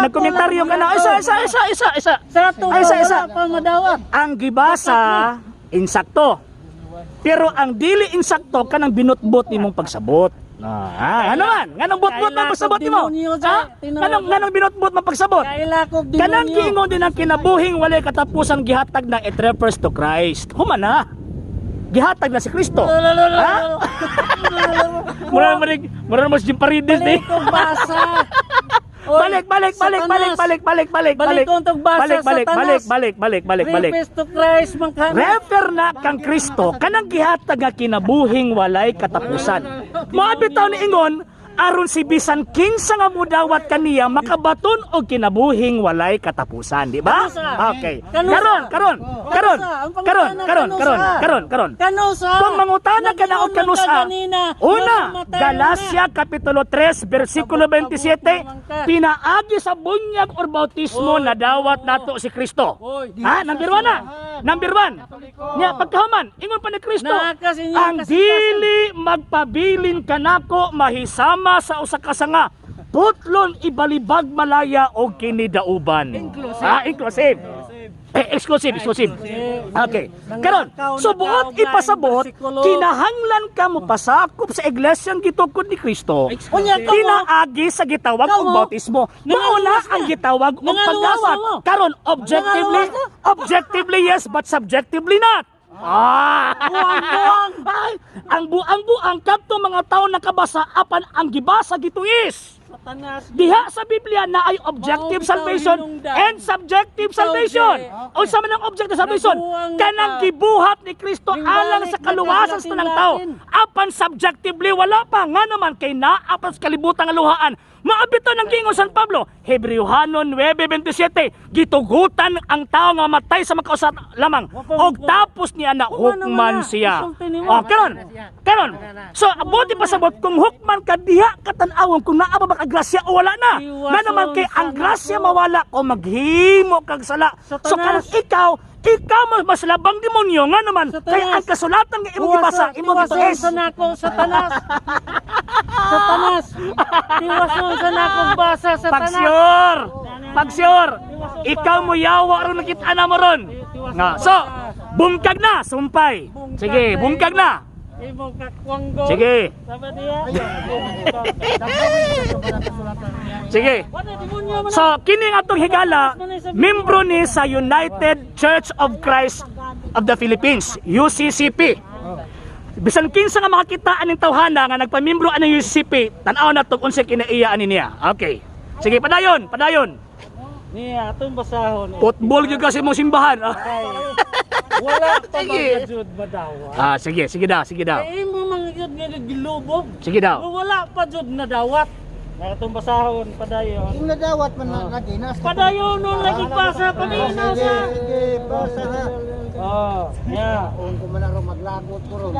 nagkomentaryo ka na. Isa, isa, isa, isa, isa. Sa ato Ay, isa, isa. wala pa madawat. Ang gibasa, insakto. Pero ang dili insakto kanang binutbot nimong pagsabot. Ah, ano man? Nganong butbot man pagsabot nimo? Ha? Nganong binutbot man pagsabot? Kaila ko demonyo. Kanang giingon din ang kinabuhing walay katapusang gihatag na it refers to Christ. Human na. Gihatag na si Kristo. Ha? Mura man mura mo si Jim Paredes ni. Balik kong basa. Oy, Balik, balik, balik, Satanas. balik, balik, balik, balik, Balik balik. kong tong basa, Balik, balik, Satanas. balik, balik, balik, balik, balik. Refers to Christ man ka. Refer na kang Kristo kanang gihatag nga kinabuhing walay katapusan. Mao bitaw ni ingon aron si bisan kinsa nga mudawat kaniya makabaton og kinabuhing walay katapusan, di ba? Kanusa? Okay. Kanusa? Karon, karon, karon, Kanusa? Ang karon, pangutana, karon, karon, kanusa? karon, karon. Kanusa? Kung mangutana ka na og Nag-iingon kanusa, ka ganina, una, mamatay Galacia Kapitulo 3, versikulo Kabot-kabot 27, naman ka. pinaagi sa bunyag or bautismo Oy, na dawat oo. nato si Kristo. Oy. Ha, number 1 na. Number 1. Nya pagkahuman, ingon pa ni Kristo, Naa ka sa inyong ang kasingkasan. dili magpabilin kanako mahisama sa usa ka sanga putlon ibalibag malaya og kinidauban. Inclusive. Ah, inclusive. Eh, exclusive, exclusive. Okay. Karon, so buot ipasabot, kinahanglan ka mo pasakop sa iglesyang gitukod ni Kristo. Unya ka mo. Pinaagi sa gitawag og Kamo. bautismo. Mauna Nangaluwas ang na. gitawag og Nangaluwas pagdawat. na mo. Karon, objectively, Nangaluwas objectively yes, but subjectively not. Ah! Buang-buang. Ay, ang buang-buang kadto mga tao nakabasa apan ang gibasa gituis. Satanas. Diha sa Biblia na ay objective Mao bitaw salvation hinungdan. and subjective Bitaw, salvation. di. Unsa man ang objective salvation? Nabuang Kanang ka. gibuhat ni Kristo Ning alang balik sa na kaluwasan sa tanang tao. Latin-Latin. Apan subjectively wala pa nga naman kay naa pa sa kalibutan nga luhaan. Maabito ng giingon San Pablo, Hebreohanon 9:27, gitugutan ang tao nga matay sa makausa lamang og tapos niya na Human naman hukman na. siya. Isulti nimo. Oh, karon. Karon. So, buti pa sabot kung hukman ka diha katan-awon kung naa ba ba ka grasya o wala na. Iwason Nga naman kay ang sa grasya nako. mawala o maghimo kag sala. So Satanas. karon ikaw, ikaw mas mas labang demonyo nga naman Satanas. kay ang kasulatan nga imong gibasa, imong Tiwason gituis. sa nako, Satanas. Satanas. Tiwason sa nako basa, Satanas. Pag sure, pag sure, ikaw mo yawa ron nakita na mo ron. Nga, so, bungkag na, sumpay. Sige, bungkag na. Imong kakwanggo. Sige. Sabi niya. Sige. Wala demonyo man. So, kini nga atong higala, membro ni sa United Church of Christ of the Philippines, UCCP. Bisan kinsa nga makakita aning tawhana nga nagpamimbro aning UCCP, tan-aw na tong unsay kinaiya ani niya. Okay. Sige, padayon, padayon. Niya atong basahon. Football gyud kasi mong simbahan. Kay Wala pa Sige. ba jud madawat? Ah, sige, sige daw, sige daw. Kay imo man gyud nga gilubog. Sige daw. Wala pa jud nadawat. Nga itong basahon padayon. Kung nadawat man na lagi na. Padayon nun lagi basa paminaw Sige, sa. sige, basa ha. Oh, yeah. Kung kumanaro maglagot ko ron.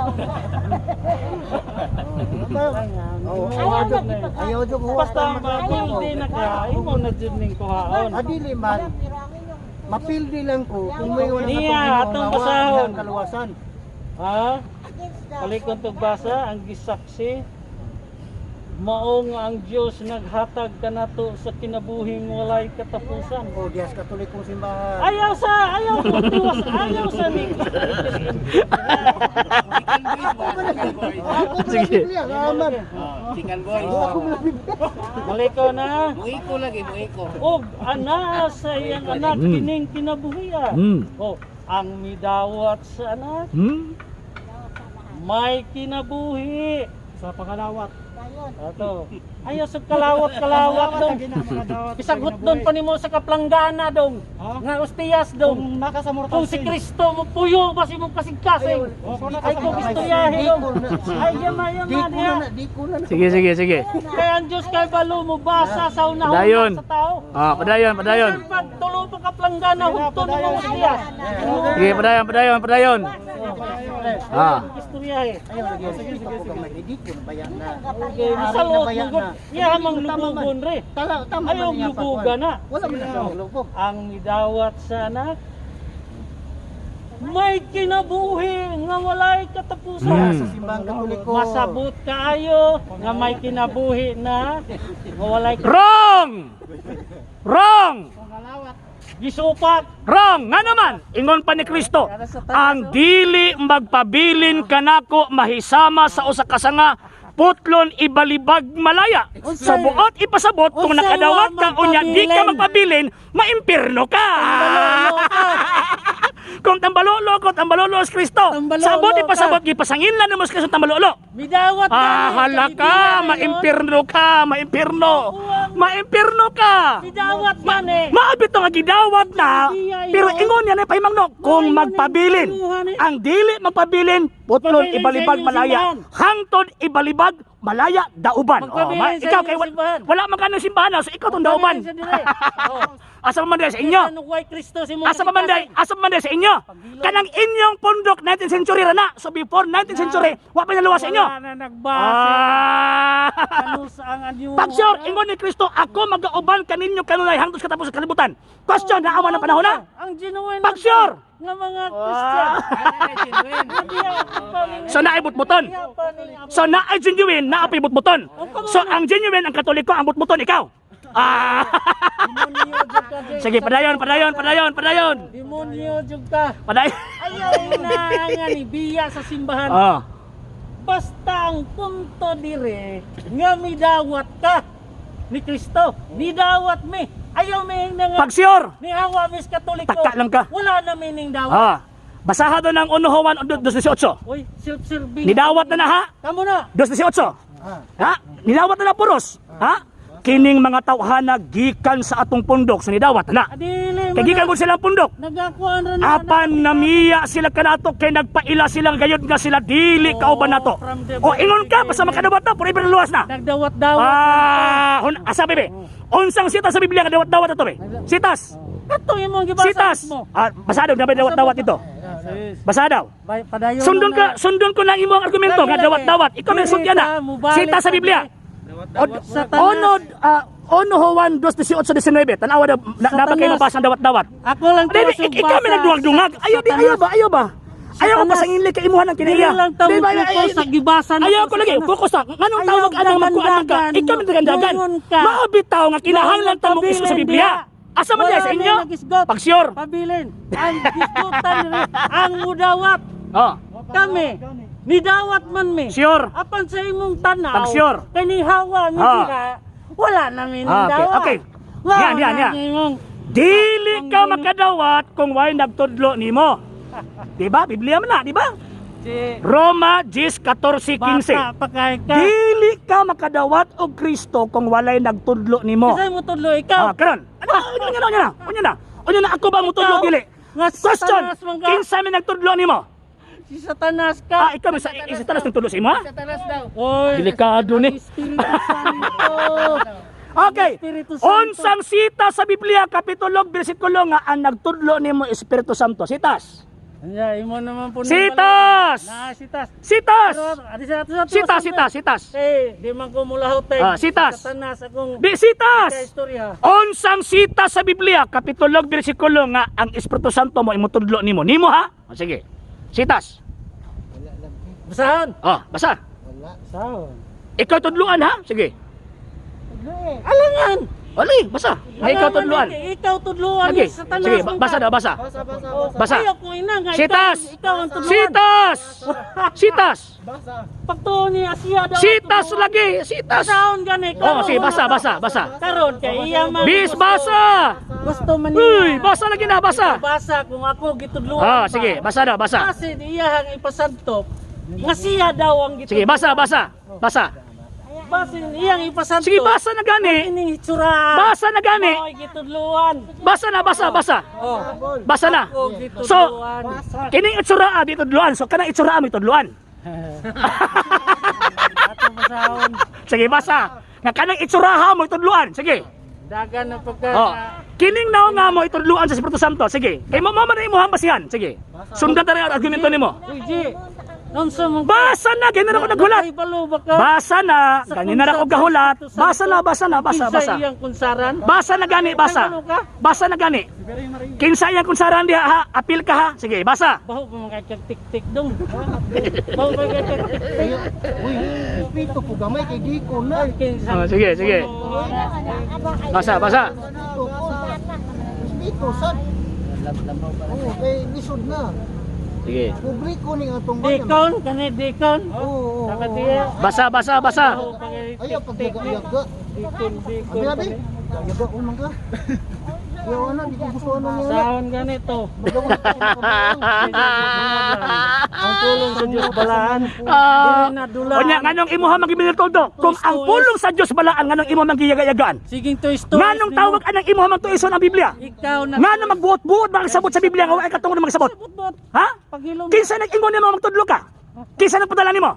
Oh, ayaw jud ko. Basta mapildi na ka, imo na jud ning kuhaon. Adili man. Mapildi lang ko kung may wala Niya, atong basahon. Kaluwasan. Ha? Palikon tog basa ang gisaksi mao nga ang Dios naghatag kanato sa kinabuhing walay katapusan. O diyas Katolikong simbahan. Ayaw sa, ayaw ko tiwas, ayaw sa ni. Ako ba na Sige. Biblia, aman. Chicken boy. Ako ba na Biblia? Maliko na. Muiko lagi, muiko. Og ana sa iyang anak kining kinabuhian. Oh, ang midawat sa anak may kinabuhi. Sa pangalawat. Ato. Ayaw sa kalawat-kalawat dong. Isagot doon pa nimo sa kaplanggana dong. Nga ustiyas dong. Kung naka sa mortal Kung si Kristo mo puyo ba si mong kasing-kasing. Ay kung istoryahe dong. Ay yama Di yama ko na niya. na, di ko na. Sige, sige, sige. Kaya ang Diyos kay balo mo basa sa Padayon. unahon sa tao. Ah, padayon, padayon. Bisan pag tulo pa kaplanggana hugto nimo ustiyas. Sige, padayon, padayon, padayon. Ah. Istoryahe. Ayaw lagi. Sige, sige, sige. Di ko na bayan na. Okay, masaluot mo gud. Iya mang lubugon re. Tala, tama Ayaw man niya lubuga na. Wala man na siya lubog. Ang midawat sa anak may kinabuhi nga walay katapusan. Sa simbahang Katoliko. Masabot kaayo nga may kinabuhi na nga walay Wrong! Wrong! gisupat. Wrong! Nga naman, ingon pa ni Kristo, ang dili magpabilin kanako mahisama sa usa ka sanga, putlon ibalibag malaya. Sa buot ipasabot kung Unsay nakadawat wa ka unya di ka magpabilin? magpabilin, maimpirno ka. Tambalolo ka. Kung tambalolo ko, tambalolo si Kristo. Tambalolo Sa buot ka. ipasabot, gipasangin lang mo si Kristo tambalolo. Midawat Ah, hala ka, maimpirno ka, maimpirno. Maimpirno ka. Midawat gani. Maabit nga gidawat na, pero ingon niya na pahimangno, kung magpabilin, ang dili magpabilin, putlon Pabilin sa ibalibag inyong malaya, simbahan. hangtod ibalibag malaya dauban. Oh, Magpabilin sa ikaw inyong kay wala, simbahan. wala man ka ng simbahan, so ikaw tong dauban. Pabilin sa dire. Oh. Asa man man sa inyo? Bisan way Kristo si mong Asa pa man day, asa pa man day sa inyo? Kanang inyong pundok 19th century ra na. So before 19th century, wa pa naluwas sa inyo. Wala na nagbase. Ah! Ano sa ang anyo? Pag sure, ingon ni Kristo, ako magauban kaninyo kanunay hangtod sa katapos sa kalibutan. Question, naawa ng panahon na? Ang genuine Pag sure! nga mga Christian. So naay butbuton. So naay genuine, naapay butbuton. So ang genuine, ang Katoliko, ang butbuton, ikaw. Ah! Sige, padayon, padayon, padayon, padayon. Demonyo jud ka. Padayon. Ayaw na nga ni biya sa simbahan. Ah. Basta ang punto dire nga midawat ka ni Kristo. Nidawat mi. Ayaw mi na nga Pag sure, ni hawa mis Katoliko. Taka lang ka. Wala na mining dawat. Ah. Basaha doon ang 1 Juan 2:18. Uy, self-serving. Nidawat na na ha. Kamo na. 2:18. Ha? Nidawat na na puros. Ha? Kining mga tawhana gikan sa atong pundok so nidawat na. Adili Kay gikan gud silang pundok. Nagakuan ra na. Apan namiya sila kanato kay nagpaila silang gayud nga sila dili kauban nato. From the O ingon ka basta makadawat na puro luwas na. Nagdawat-dawat. Ah, hun, asa bebe? Unsang sitas sa Biblia nga dawat-dawat ato be? Sitas. Kato imong gibasa Sitas. mo. Ah, basa daw na dawat-dawat ito. Basa daw. Padayon Sundon na. ka, sundon ko lang imong argumento Lagi, nga lagi. dawat-dawat. Ikaw may Dili sultian na. ta, mubalik Sitas sa ta, Biblia. dili. Satanas. Ono ah, ono Juan 2:18-19. Tanawa daw na, na ba kayo Satanas. mabasa ang dawat-dawat? Ako lang Dili, to ikaw may nagduwag-dungag. Ayaw di ayaw ba? Ayaw ba? Ayaw ko Satanas. pasangin kay imuhan ang kinaiya. Dili lang ta Di ba, mo ay- focus sa gibasa na Ayaw to, ko lagi, Satanas. focus ta. Nganong Ayaw tawag anang magkuan man ka? dagandagan. Ikaw may dagandagan. Ingon ka. Maabitaw nga kinahanglan ta mo Pabilin isko sa Biblia. diha. Asa man Wala diha sa na inyo? nagisgot. Pag sure. Pabilin. Ang gisgutan diri, ang mudawat Oh, kami. Nidawat man mi. sure. Apan sa imong tanaw. Pag sure. Kay ni hawa mi dira, wala na mi Ah, okay, dawat. okay. Wala Yan, yan, na yan. imong Dili ka makadawat kung way nagtudlo nimo. Di ba? Biblia man na, di ba? Si Roma 10:14-15. Bata pa kay ka. Dili ka makadawat og Kristo kung walay nagtudlo nimo. Kisay mo tudlo ikaw. Ah, karon. Ano, unya na, unya na, unya na. Unya na ako ba mo tudlo Ikaw, dili? Nga Question. Satanas man ka. Kinsa may nagtudlo nimo? Si Satanas Ah, ka. ikaw may sa Satanas nagtudlo sa imo ha? Satanas daw. Oy. Delikado ni. Espiritu Santo. Okay. Espiritu Santo. Unsang sita sa Biblia kapitulo bersikulo nga ang nagtudlo nimo Espiritu Santo? Sitas. Anya, imo naman po Sitas! Na, sitas. Sitas. Pero, adi sa ato sa ato, Sitas, sa- sitas, sitas. Eh, di man ko mulahot eh. Ah, sitas. Satanas akong Di sitas. istorya. Unsang sita sa Biblia kapitulo bersikulo nga ang Espiritu Santo mo imutudlo nimo? Nimo ha? O, sige. Sitas. Basahan. Oh, basa. Basahan. Ikaw tudluan ha? Sige. Alangan. Oli, basa. Ay, ikaw Alangan, tudluan. Ikaw tudluan Sige. ni Satanas. Sige, man ka. basa daw, basa. Basa, basa, Oh, Basa. Ayaw ko ina nga. Sitas. Ikaw ang tudluan. Sitas. Sitas. Basa. Pagtuo ni Asia daw. ang Sitas tudluan. lagi, sitas. Basahon gani. Oh, sige, basa, basa, basa. Karon kay iya man. Bis basa. Gusto man niya. Uy, basa lagi na, basa. Basa kung ako gitudluan. Ah, ba. sige, basa daw, basa. Kasi iya ang ipasantop. Nga siya daw ang gitudluan. Sige, basa, basa. Basa. Basin iyang ipasantop. Sige, basa na gani. Ining hitsura. Basa na gani. Oy, gitudluan. Basa na, basa, basa. Oh. Basa na. Ako So, gitudluan. kining itsura dito tudluan. So kanang itsura mi tudluan. Ato basahon. Sige, basa. Nga kanang itsura mo itudluan. Sige. Dagan na pagka Oh. Kining naong nga mo itudluan sa Espiritu Santo. Sige. Kay mo mo man imong basihan. Sige. Sundan ta ang argumento nimo. Uy, G. Unsa man Basa na, ganun ako naghulat. Nakahibalo ba ka? Basa na, Sa ganun na ako kunsa- gahulat. sa Espiritu Basa na, basa na, basa, Kinsa basa. iyang kunsaran? Basa na gani, basa. Nakahibalo ka? Basa na gani. Kinsa iyang kunsaran diha ha, apil ka ha. Sige, basa. Baho pa mga tik-tik dong. Baho pa mga tik-tik. Uy, pito po gamay kay di ko na. Kinsa. Oh, sige, sige. Basa, basa. Respeto ko. Respeto sad. Oo, kay lisod na. Sige. Publiko ning atong bayan. Deacon, kani deacon. Oo, oo, Saka oo. diya. Basa, basa, basa. Baho pa kay Ayaw tik-tik. pagyaga-yaga. Deacon, deacon. Abi abi. Yaga unang ka. Yaw ana di ko gusto ano niya. Sahon ganito. Magawa ko Ang pulong sa Diyos balaan. Ah, Dili na dulaan. Unya nganong imuha magibiniltoldo? Kung ang pulong sa Dios balaan nganong imo magiyaga-yagaan? Siging tuis-tuis. Nganong nimo. tawag anang imuha magtuison ang Biblia? Ikaw na. Ngano magbuot-buot magsabot sa Biblia nga wa ay katungod magsabot? Sabot-bot. Ha? Paghilom. Kinsa nag-ingon nimo magtudlo ka? Kinsa nagpadala nimo?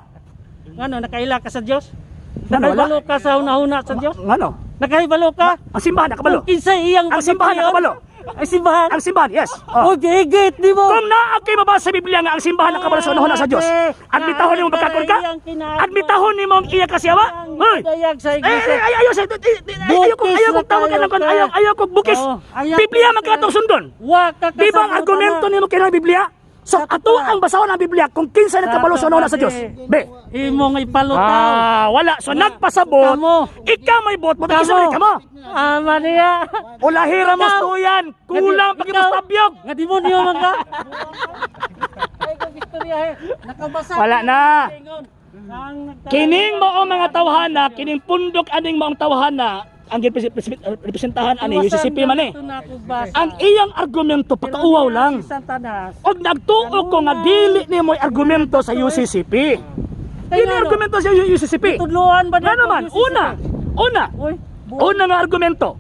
Ngano nakaila ka sa Dios? Ngano, wala. Nakahibalo ka sa hunahuna sa Dios? Ngano? Nakahibalo ka? Ang simbahan nakabalo. Kung kinsa iyang Ang simbahan pagkatuyon? nakabalo. Ang simbahan. Ang simbahan, yes. Oh, Oh. giigit di mo. Kung naa kay mabasa sa Biblia nga ang simbahan nakabalo sa unahuna sa Dios, admitahon nimo magkakon ka? Admitahon nimo ang iya kasiyawa? Hoy. Dayag sa Eh, iglesia. eh, ay, ayaw sa ayaw ko ayaw ko Bukis na tawag kayo anang kon ka. ayaw ayaw ko bukis. Oo, ayaw Biblia ko man katong sundon. Wa ka Di ba ang kasabot, argumento ana? nimo kay Biblia? So ato ang basahon ang Biblia kung kinsa nagkabalo sa unahuna sa Dios. Be. Imong ipalutaw. Ah, wala. So nagpasabot. Kamo. Ikaw may bot mo kinsa man kamo. Ama niya. Ulahira mo Ikaw. tuyan. Kulang Ikaw. pag-imustabyog. Nga demonyo man ka. Ay kong istorya eh. Nakabasa. Wala na. Ingon. Ang nagtala- Kining mao mga tawhana, kining pundok aning maong tawhana ang representahan ani Iwasan UCCP man eh. ganito na ako basa. Ang iyang argumento pakauwaw lang. Si Satanas. Og nagtuo ko nga dili nimo argumento sa UCCP. Kay Dili ngano? argumento sa UCCP. Tudluan ba Nga naman, una, una, Uy, una nga argumento.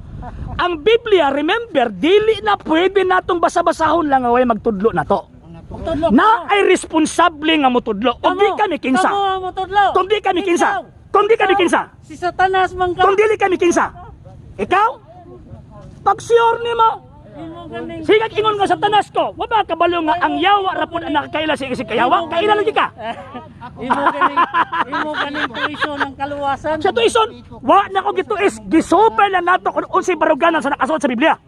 Ang Biblia, remember, dili na pwede natong basa-basahon lang nga way magtudlo na to. Tudlo. Na ay responsable nga motudlo. Og di kami kinsa. Kamo ang motudlo. Kung di kami kinsa. Ikaw. Kung di kami Ikaw. kinsa. Si Satanas man ka. Kung dili kami kinsa. Ikaw? Pag sure nimo, Imo ganing. Sigag ingon nga sa tanas ko, wa ba kabalo nga ang yawa ra pud ang nakakaila sa isig kayawa? Kaila lagi ka. Imo ganing tuition ng kaluwasan. Sa tuison, wa na ko gituis, gisuper lang nato kung unsay baruganan sa nakasuot sa Biblia.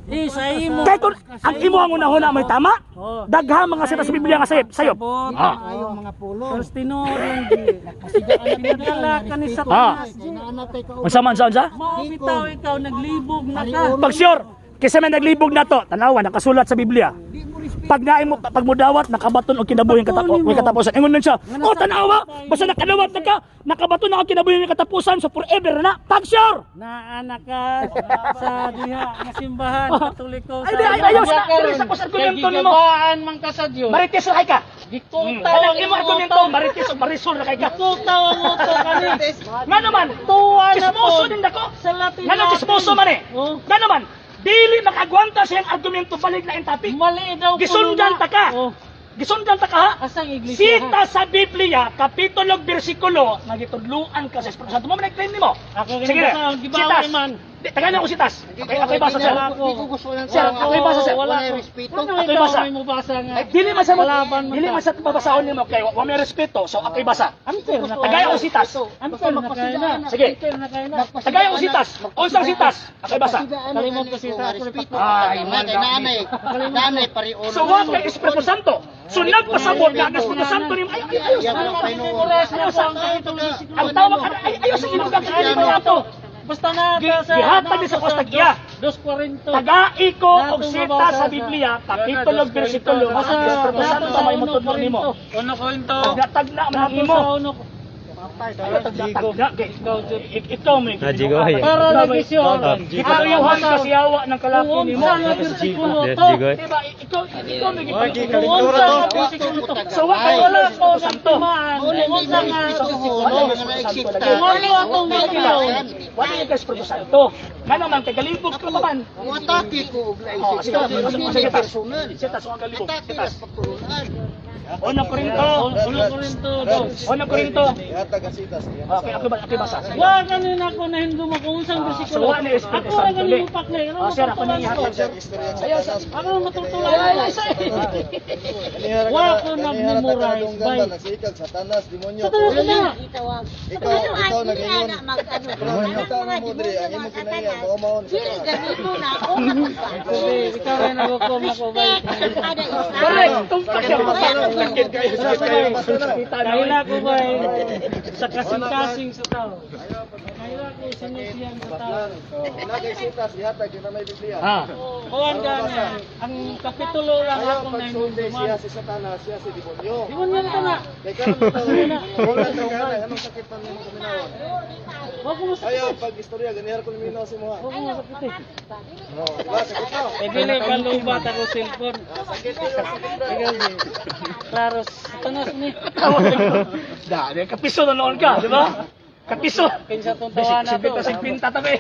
Eh, sa imo. Kay kung ang imo ang unahuna may tama, Oh. daghang mga sita sa Biblia nga sayop, sayop. Sabot. Ah. Ayaw mga pulong. Pero tinuod lang di. Pinadala ka ni Ah. Satanas. Kay ka Unsa man sa unsa? Mao bitaw ikaw naglibog na ka. Pag sure, kaysa may naglibog na to, tanawa nakasulat sa Biblia. Di mo respeto. Pag naay mo pag mudawat nakabaton og kinabuhing Pagtuon mo. katapusan. Ingon man siya, "Oh tanawa, basta nakadawat na ka, nakabaton na ka kinabuhing katapusan so forever na." Pag sure. Naana ka sa diha nga simbahan Katoliko Ay, di, ay, ayaw sa dili sa kus argumento nimo. Gigabaan man ka sa Dios. Marites ra kay ka. Gikutaw Kanang ang imo argumento, marites o marisol ra kay ka. Gikutaw ang utok kani. Nga naman, Tuwa na chismoso po. din dako. Sa Latin. Nga chismoso man eh. Oh. Nga naman, Dili makagwanta sa iyang argumento, balik na ang topic. Mali daw kuno Gisundan na. ta ka. Oh, Gisundan ta ka ha. asang iglesia? Sita sa Biblia, kapitulo ug bersikulo, nga gitudluan ka sa Espiritu Santo. Mo man claim nimo. Ako Sige gani na. basa, gibaw Sitas. man. Di, tagaan ako sitas. Okay, okay basa, sir. Hindi ko gusto ng Sir, ako'y basa, sir. Wala Wala ko. respeto. Ano Ako'y ikaw basa. may mubasa nga? Dili man sa Kalaban man dili ta. man sa babasahon nimo kay wa may respeto, so ako'y basa. Unfair na Tagay ako sitas. Unfair na kayo na. Sige. Unfair na kayo na. Tagay ako sitas. Unsang sitas? Ako'y basa. Kalimot ko sita, ako Respeto. Ay, Ay, kay nanay. Nanay pariuno. So wa kay Espiritu Santo. So nagpasabot nga ang Espiritu Santo nimo. Ay, ay, ayaw sa Memorize na po ang kapitulo. Ang tawag ay ayaw sa inugang kay ba ato? Basta na sa Gihatag ni sa Kostagya. 2:40. Tagai ko og Nato sita mabasa sa Biblia, kapitulo ug bersikulo, Basta ang Espiritu Santo may motudlo nimo. Uno kwento. Tagna man ang Nato imo. sa uno. Ayaw tagna. Ikaw may Para lagi siya. Gipagayawan ka siyawa ng kalaki Kung nimo. unsa nga bersikulo to. Diba, ikaw may Kung unsa nga bersikulo to. So wa kay Wala ko Espiritu Santo. nagtimaan. Kung unsa nga Wala Kung ano atong magtilaw. Wala yung Espiritu Santo. Nga naman, kay galibog ka pa man. Muatake ko og Oh, laisip sige, ka. sige, Hindi sige, tas. personal. Sige, tas, ang galibog. Atake Sige, tas. las pagtulunan. Una Corinto. Uno Corinto dos. Una Corinto. Okay, ako basa. Sige. Wa ganin ako na hindi mo kung unsang Ah, bersikulo. so, wa ni Espiritu Ako ra Santo, ganin li. mo paklay. Ano Ah, sir, ako matutulungan ni ko? ihatag, sir. Ako matutulungan ko. Wa ko nag-memorize by Nagsikag, satanas, demonyo. Sa tanas na. Ikaw, ikaw nagayon. Pero ang kita na mo diri, ang imong kinaiya, mao maon sa Dili ganito na ako Sige, ikaw rin ako ko makubay. kada isa. Correct. Tungkol siya. Sakit kayo. Sakit kayo. Kita na. Kahila ko ba sa kasing-kasing sa tao. Kahila ko sinusiyan sa tao. Nagay sitas, ihatag kita may Biblia. Ha. Kuan ka na, ang kapitulo lang Ayaw ako na pagsunday siya hinumduman. si Satanas, siya si demonyo. Di mo niyan ka na. Kay karon ito, wala ka ganay, anong sakit man nimo kaminawan? Huwag mo masakit. Ayaw pag istorya ganihar ko minaw si mo. Huwag mo masakit eh. No, diba sakit no? Eh, dili pa lubat ako cellphone. Sakit kayo, sakit ra. Klaro, tanas ni. Dali, kapiso na noon ka, di ba? Kapiso. Kinsa tong tawa na to. Sigbita, sigbinta tabi.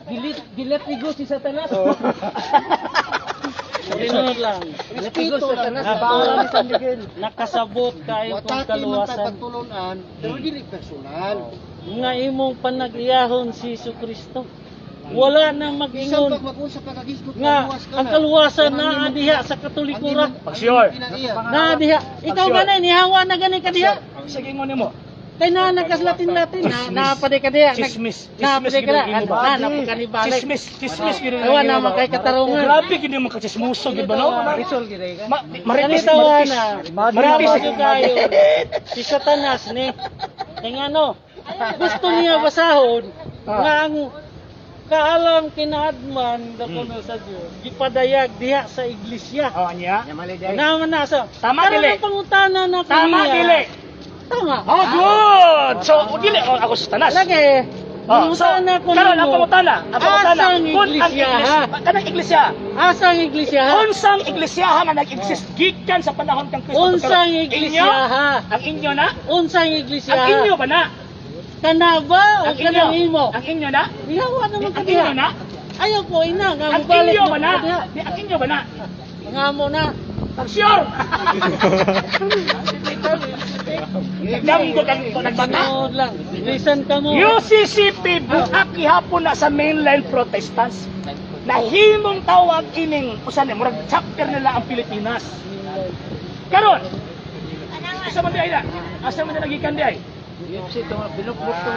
Gilit, gilit ni si Satanas. Tinuod lang. Respeto lang. Nakasabot kayo kung Muatake man ta kaluwasan. pagtulunan, pero dili personal. Nga imong panag-iyahon si Jesu Kristo. Wala nang Bisan mag-ingon pag mag-usap ka kagisgot, nga kaluwas ka ang na. kaluwasan naa diha sa Katolikura. Sure. Kinaiya. Naa diha. Ikaw gani nihawa na gani ka diha. Sige mo nimo. Kay naa nagkaslatin-latin na naa pa di ka diha. Chismis. Naa pa Chismis di ka diha. gid mo ba? Na na pa kanibalik. Chismis, chismis gid. Ewan naman kay katarungan. Grabe gid mo kachismoso gid ba no? Maritis, Ganito maritis. na. Maritis. Maritis kayo. Si Satanas ni. Kaya nga no, gusto niya basahon nga ang kaalam kinaadman da kuno sa Dios gipadayag diha sa iglesia. Oh, niya. Naman na sa Tama, Karon dili. ang pangutana na ko Tama niya. dili. Tama. Oh, good. So, dili oh, ako sa tanas. Lagi. Oh, so, Pangutana ko karon ang nimo. pangutana, Asang kung ang iglesia, ha? Kanang iglesia, Asa ang iglesia ha? unsang iglesia nga nag-exist gikan sa panahon kang Kristo? Unsang Karon? iglesia Inyo? ha? Ang inyo na? Unsang iglesia Ang ha? inyo ba na? Kana ba o Ang inyo? kanang imo? Ang inyo na? Ihawa naman ka Ang diha. inyo na? Ayaw ko ina nga Ang mobalik inyo ba na na? ka diha. Di, ang inyo ba na? Nga mo na. Pag sure! Nagdamgo kang nagbata. Sunod lang. Bilisan ka mo. UCCP buak gihapon na sa mainline Protestants. Nahimong tawag ining usan ni murag chapter nila ang Pilipinas. Karon, asa man di ay na? Asa man di nagikan di ay? UFC to binukbok to.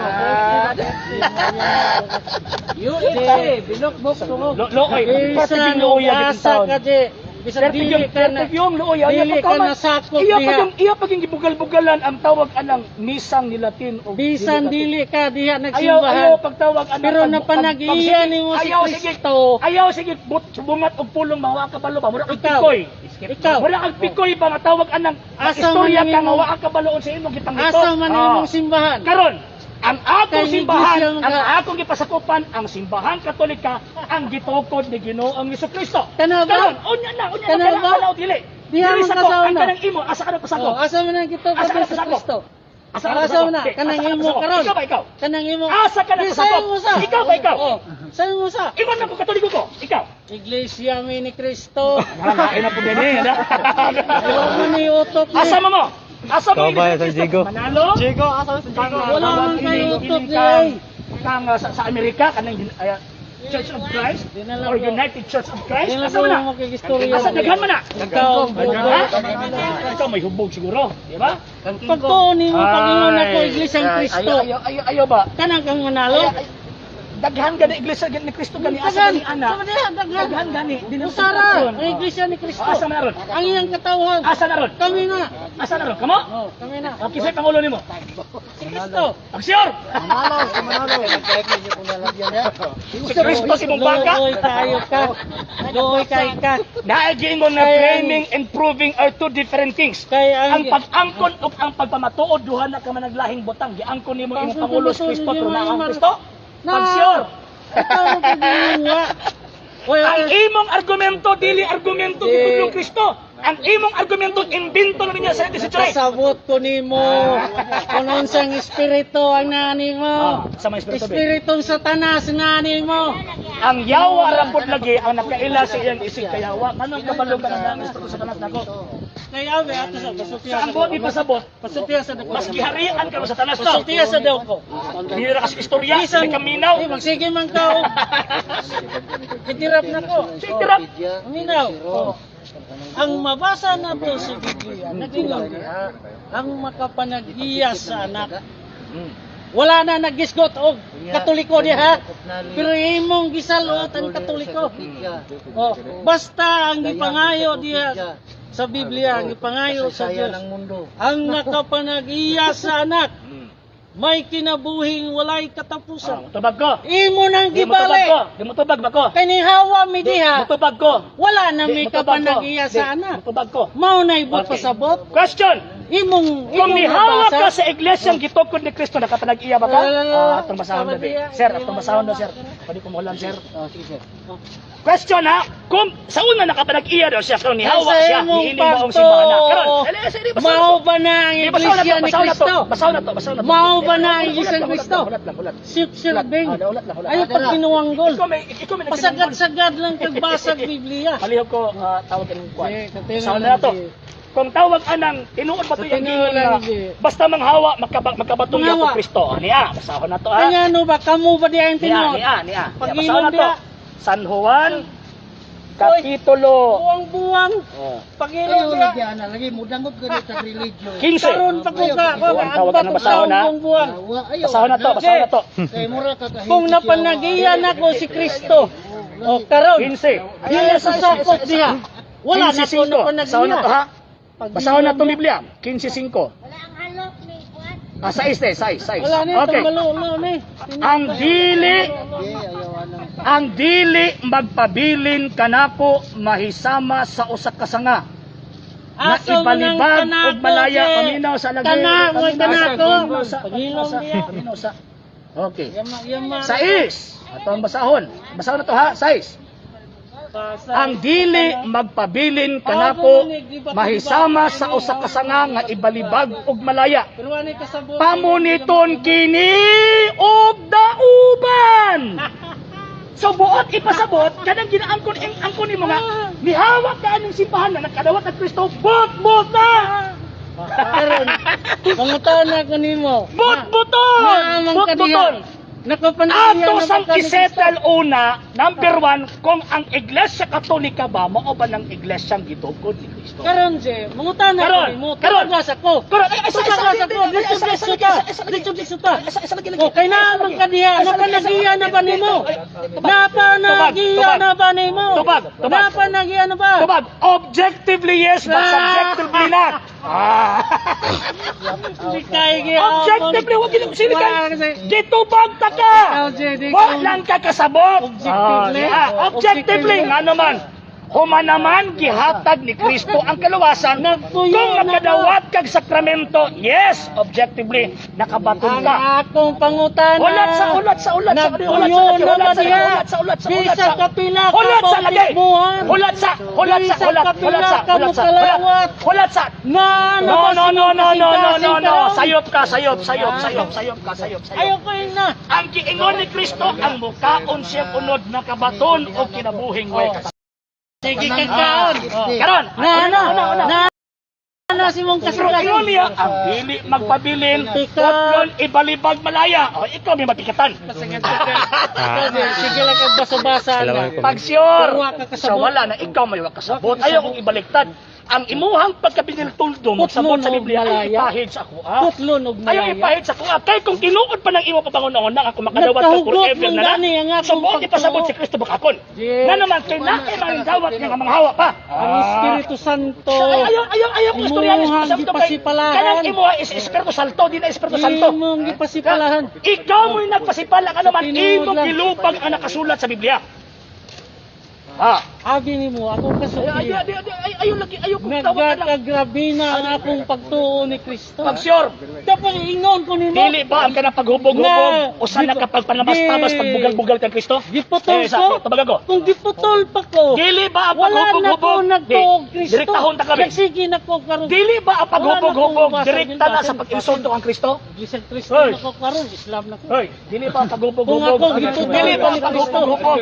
UFC binukbok to. Looy, Bisan yung looy og asa ka di. Bisan Dili dili ka na. yung looy, ayaw Dili ka nasakop Iya diha. pa yung iya pa yung gibugal-bugalan ang tawag anang misang ni Latin o Bisan dili ka diha Ayaw ayaw nagsimbahan. pagtawag anang Pero napanag-iya nimo si ayaw, sige, Kristo. Ayaw sige but bungat og pulong mawa ka balo ba mura kag Ikaw. pikoy. Ikaw. Mura kag pikoy ba matawag anang Asa istorya man ka nga imong- wa ka baloon sa imong gipangito. Asa man Ah. imong simbahan? Karon, ang akong Kay simbahan, iglesia man ang ka. akong gipasakupan, ang simbahan Katolika, ang gitukod ni Ginoong Kristo. Kana ba? Karon, unya na, unya na, Kana kana ba? kana o dili. Diha Dili man sa ka ko, sa ang una. kanang imo, asa ka nagpasakop? Oh, asa man ang gitukod Asa ka ni nagpasakop? Kristo? Asa ka Asa nakasakop? man na? Di, Kanang asa ka imo nakasakop? karon. Ikaw ba ikaw? Kanang imo. Asa ka Di, nakasakop? sayo mo sa. Ikaw ba ikaw? Oh, sayo mo sa. Ingon na ko Katoliko ko. Ikaw. Iglesia mi ni Kristo. Ay na po din eh. Wala mo ni utok ni. Asa mo mo? Asa mo? Iglesia ni Kristo? Manalo? Jigo, asa sa Jigo? Wala man kayo utok ni. Kang, kang sa Amerika kanang Church of Christ Dinala or ko. United Church of Christ? Dinala Asa mo ko na? yung makigistorya. Asa daghan man na? Ikaw, bugo. Ha? Ikaw may hubog siguro, di ba? Pagtuon nimo pag-ingon ako Iglesia ni Ay, Kristo. Ayaw, ayaw, ayaw ba? Kanang kang manalo. Ay, ay, daghan gani Iglesia ni Kristo gani asa Daghan. gani ana. Sama diha, daghan. Daghan gani. Di na Usara ron. ang Iglesia ni Kristo. Asa man ron? Ang iyang katawhan. Asa na ron? Kami na. Asa na ron? Kamo? Oh, kami na. Okay, sa'yo pangulo nimo. Si Kristo. Ang sure. Manalo, si Manalo. Si Kristo si mong baka. Luoy kayo ka. Luoy kay ka. Nagiingon na claiming and proving are two different things. Kay ang Ang pag-angkon ug ang pagpamatuod duha na ka managlahing butang. Giangkon nimo imong pangulo si Kristo pero naa ang Kristo. Pag sure. Ikaw ang pag-iingon nga. Oy, Ang imong argumento dili argumento Di. gitudlong Kristo. Ang imong argumento imbento na niya sa 19th century. Kasabot ko nimo. Kung unsang espiritu ang nani mo. Ah, sa mga espiritu, be. Espiritong Satanas nani mo. Ang yawa ra pud lagi ang nakaila sa iyang isig kayawa. Kanang kabalo ka na ang espiritu sa tanas nako. Kay abe ato sa pasutiya Sa ang buot ipasabot, Pasutiya sa dako. mas giharian ka sa tanas no. Pasutiya sa dako. Hindi ra kasi istorya, hindi ka minaw. Di magsige man ka. Og Itirap na ko. Itirap. Minaw. Oh. Ang mabasa na to sa Biblia, nagingon diha, ang makapanag-iya sa anak. Wala na nagisgot og Katoliko diha. Pero imong gisaluot ang Katoliko. Oh, basta ang gipangayo diha sa Biblia, ang gipangayo sa Dios, ng mundo. ang makapanag-iya sa anak, may kinabuhing walay Ah, katapusan. tubag ko. Imo nang Di mo tubag gibali. ko. Di mo tubag ba ko? Kay nihawa mi Di diha, mo tubag ko. wala na Di may mo tubag ko. kapanag-iya Di sa anak. mo tubag ko. Mao na ibot Okay. pasabot. Question. Imong Kung imong nihawa nabasa. ka sa iglesyang gitukod ni Kristo, nakapanag-iya ba ka? Wala. Ah, atong basahon na, Tama be. diya. Sir, atong basahon na, sir. Pwede ko mahulan, sir. Oh, sige sir. Question ha, kung sa una nakapanag-iya daw siya, karon nihawa Sa siya, imong niining maong pagto. simbahan na. Karon, ele, ele, basahon na Mao to. ba na ang Di, basahon na to, iglesia ni basahon na to, Kristo? basahon na to, basahon na to. Mao ba na ang Ulat iglesia lang, ni ulat Kristo? lang, ulat lang, ulat. Sip-sirving. Ah, ulat lang, ulat. Ayaw pag ginuwanggol. Ikaw may nagkinungol. Pasagad-sagad lang kag basag Biblia. Palihog ko, tawag ka ng kwan. Eh, katino Basahon lang, na to. di. Kung tawag anang tinuod ba to Sa yung tinuod gingon lang, na di. basta manghawa makabatong Manghawa. ko Kristo. Niya, basahon na to ha. Kanya ano ba kamo ba diha ang Niya, tinuod? niya, niya. Pag Basahon na inom to. diha. San Juan, Kapitulo Buwang-buwang. oh, Pag-ilom Ayaw diha. lagi ana lagi mudangot gani sa religion. 15. Karon pa ko ka, Buwang ang tawag bato na basahon na. buwang-buwang. Awa, ayaw. Basahon na to, basahon na to. Kay mura ka kahit Kung napanagiya nako si Kristo, o karon, 15. dili sa sakop diha. Wala na ko 15:5. Basahon na to napanagiya. ha. Basahon na to Biblia. 15:5. Wala ang halok ni Juan. Ah, 6 eh, 6, 6. Wala ni Okay. okay. Ni. Ang dili Di, ayaw ana. ang dili magpabilin kanako mahisama sa usa ka sanga na Aso mo nang ibalibag kanako, og malaya je. paminaw sa lagi. Kana mo kanako. Paminaw sa Pagilom diha. paminaw sa. Okay. Yama yama. Sais. Ato ang basahon. Basahon na to ha, sais. Basa. Ang dili magpabilin kanako mahisama sa usa ka sanga nga ibalibag og malaya. Pero ani kasabot. Pamuniton kini og dauban. So buot ipasabot kanang ginaangkon ing angkon nimo nga nihawak ka aning simbahan na nakadawat ang Kristo bot bot na. Karon, pangutan na ko nimo. Bot buton. Naamang Bot ka diha. buton. Nakapanagiya Ato na ba sang ka ni Kristo? isettle una, number one, kung ang Iglesia Katolika ba, mao ba ng Iglesia gitukod ni Kristo? Karon je, mangutan na ko Karon, nimo. karon. Tugas ako. Karon, ay, ay, Tugas ay, ako. ay, Dito ay, dito ay, ta. ay, ay, Dito dito ta. Ay, ay, lagi, lagi. O kay naman ka diha, napanagiya na ba nimo? Napanagiya Tubag, na ba nimo? Tubag, tubag. Napanagiya na ba? Tubag, objectively yes, but subjectively not. Ah. Di kay gihapon. Objectively, wag gina sili Wala kay. kasi- Gitubag ta ka. Ikaw, Jay, di Wa ko- lang ka kasabot. Objectively. Ah, objectively, Objectively. nga naman. Human naman gihatag ni Kristo ang kaluwasan. Nagtuyo Kung na makadawat kag sakramento, yes, objectively nakabaton Ang ka. akong pangutana. Ulat sa ulat sa ulat sa ulat Nagtuyo sa ulat na sa diha. ulat sa ulat sa ulat Bisan sa kapila ka ulat sa lagay. bautismuhan. Hulat sa hulat sa Bisan hulat kapila hulat sa ka hulat sa mukalawat. hulat sa Na No, no, no, no, no, no, no, no. Sayop. Sayop ka, sayop, sayop, sayop, sayop ka, sayop, sayop. Ayaw ko yun na. Ang giingon ni Kristo, ang mukaon siya unod nakabaton og kinabuhing way Sige ka kaon. Karon, Na na na na si mong Pero ingon kasing niya, ang dili magpabilin, Tika. putlon ibalibag malaya. O, ikaw may matikatan. Sige lang kag basa-basa na. Pag sure, Wa ka kasabot. sa wala na ikaw may kasabot. Ayaw kong ibaliktad. Ang imuhang pagkabiniltuldo, magsabot sa Putlon og Biblia, ay malaya. ipahid sa ako. Ah. Putlon og Ayaw malaya. ipahid sa kuha. Kay kung tinuod pa ng imo pabangon na ako makadawat ka Nagkahugot forever mong na na. gani ang akong Sabot ipasabot pagtuo. si Kristo bakakon. Yes. Na naman kay na kay dawat nga mga hawa pa. Ang Espiritu Santo. Ay, ayaw ayaw ayaw kong istorya ni Imuhang Espiritu Santo kay gipasipalahan. kanang imuha is Espiritu Santo, di na Espiritu Santo. Imong gipasipalahan. Ikaw mo'y nagpasipala ka naman, Tinuod imong lang. gilupag ang nakasulat sa Biblia. Ah. Abi nimo ako Ay, kasuki. ay, ay, ay, ay, ayaw lagi, ayaw kong tawag ka lang. Nagkakagrabe na ang akong pagtuo ni Kristo. Pag sure, Dapat ingon ko nimo. dili ba ang kanang paghubog-hubog Na- o sana kapag panabas-tabas pagbugal-bugal kang Kristo? Giputol Eh, sa, ko. tabagan ko. Kung giputol pa ko. Dili ba ang Wala na ko paghubog-hubog? nagtuog Kristo. Direktahon ta kami. Nagsige na ko karon. Dili ba ang Wala na paghubog-hubog akong direkta na basin, sa pag-insulto kang Kristo? Bisan Kristo Hoy. na ko karon, Islam na ko. Hoy, dili ba ang paghubog-hubog? Kung ako giputol Dili ba pa ang ni Kristo? paghubog-hubog?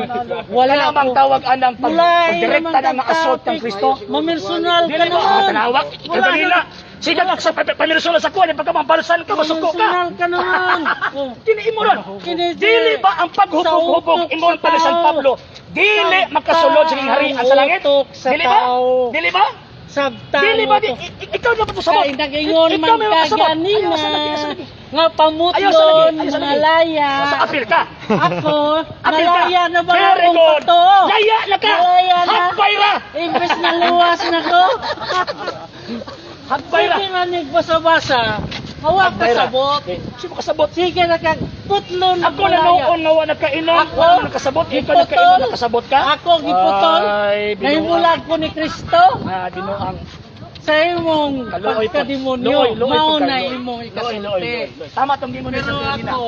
Wala Wala mang ako. tawag anang pag Wala pagdirekta na nga assault kang Kristo? Mamersonal ka Dili ba ang naman. tanawak? Wala Dali na. Sige ka sa pamirsola sa kuwan, pagka mambalsan ka, masuko ka. Mamersonal ka naman. Oh. Kini imo ron. Kini- Dili ba ang paghubog-hubog Sa utok ingon sa pa ni San tao. Pablo? Dili makasulod sa gingharian sa langit? Utok sa Dili ba? tao. Dili ba? Sabtang Dili ba? utok. Ikaw na ba ito sabot? Kay nag-ingon Ikaw man may ka makasabot. ganina Ayaw sa lagi, ayaw sa lagi. nga Ayaw sa lagi, pamutlon ayaw sa lagi. malaya. Sa apil ka. Ako, Apil ka. malaya na ba Very akong good. pagtuo? Laya na ka. Malaya na. Hagbay ra. Imbes na luwas na ko. Hagbay ra. Sige nga nagbasa-basa. Hawa ka Hagbay ra. sabot. Sino kasabot? Sige na kag putlon Ako na noon nga wa nagkainom, Ako? wala man nakasabot, ikaw Giputol? nagkainom nakasabot ka? Ako giputol. Ay, binuang. Nahimulag ko ni Kristo Ah, binuang. sa imong Kaluoy po. pagkademonyo. Luoy, luoy Mao po na kayo. imong Luoy, luoy, ikasulti. luoy, luoy. Tama tong gingon ni Pero Sir Medina. ako,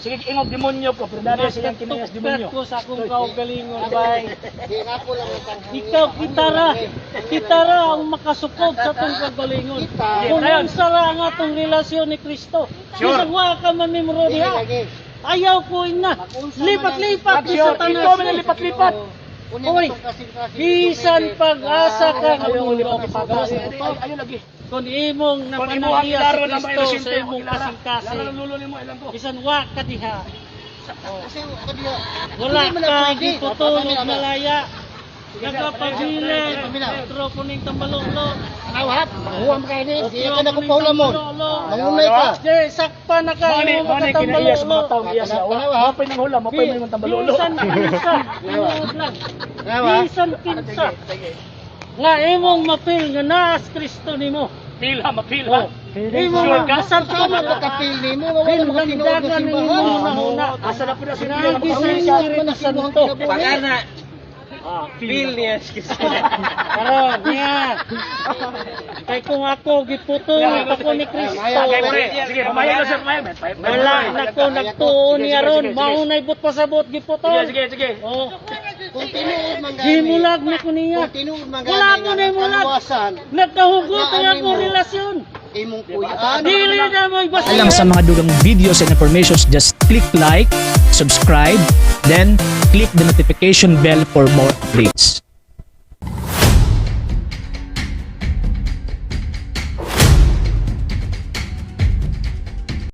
Sige, ingog demonyo ko, pero dali silang kinayas demonyo. Nagtukad ko sa akong kaugalingon, bay. Di nga ko lang ang tanghangin. Ikaw, kitara. Kitara ang makasukob sa atong kaugalingon. Kung Ayan. unsa ra ang atong relasyon ni Kristo. Sure. Bisag wa ka mamimro Dili diha. lagi. Ayaw ko ina. Lipat-lipat ni Sure, Satanas. ikaw may nalipat-lipat. Unya Oy, itong kasing-kasing bisan pag-asa ka Ayaw ng lipat-lipat. Ay, ayaw lagi. Kung imong Kung imuhang napanagya si ilaro na may Kristo sa inosente, imong ilara. kasing-kasing. Lalo ng lulo nimo, ilang ko. Bisan wa ka diha. Kasi ako diha. Wala Hindi mo na ka pwede. giputol og Paminaw. malaya. Nagapabilin. Paminaw. Petro kuning tambalolo. Tawat, mahuwam ka ini. Di ka na kung mo. Mangunay ka. Di, sakpa na ka. Mani, Imong mani kinaiya sa mga makatambalolo. taong iya siya. Tanawa, ha? Mapay nang hula, mapay mo yung tambalolo. Bisan kinsa. Tinuod lang. Tanawa. Bisan kinsa. Nga imong mapil nga naas Kristo nimo. Pila, mapila. Imong Sure ka? masarto Sama na pagkapil nimo, nga wala mga tinuod nga Dinamdagan ng simbahan. imong hunahuna. Asa na po na simple Pinaagi sa Espiritu Santo. Pagana, Ah, feel niya. Karon niya. Kay kung ako giputol ako ni Kristo. Sige, pre. Sige, pamayan na sir, pamayan. Wala na ko nagtuo niya ron. Mao na'y but pasabot giputol. Sige, sige, sige. Oh, Kung tinuod man gani. gimulag na ko niya. Kung tinuod man gani. Wala ko na imulag. Kaluwasan, Nagkahugot ang akong relasyon. imong kuyan. Dili na mo ibasa. Lang sa mga dugang videos and informations, just click like, subscribe, then click the notification bell for more updates.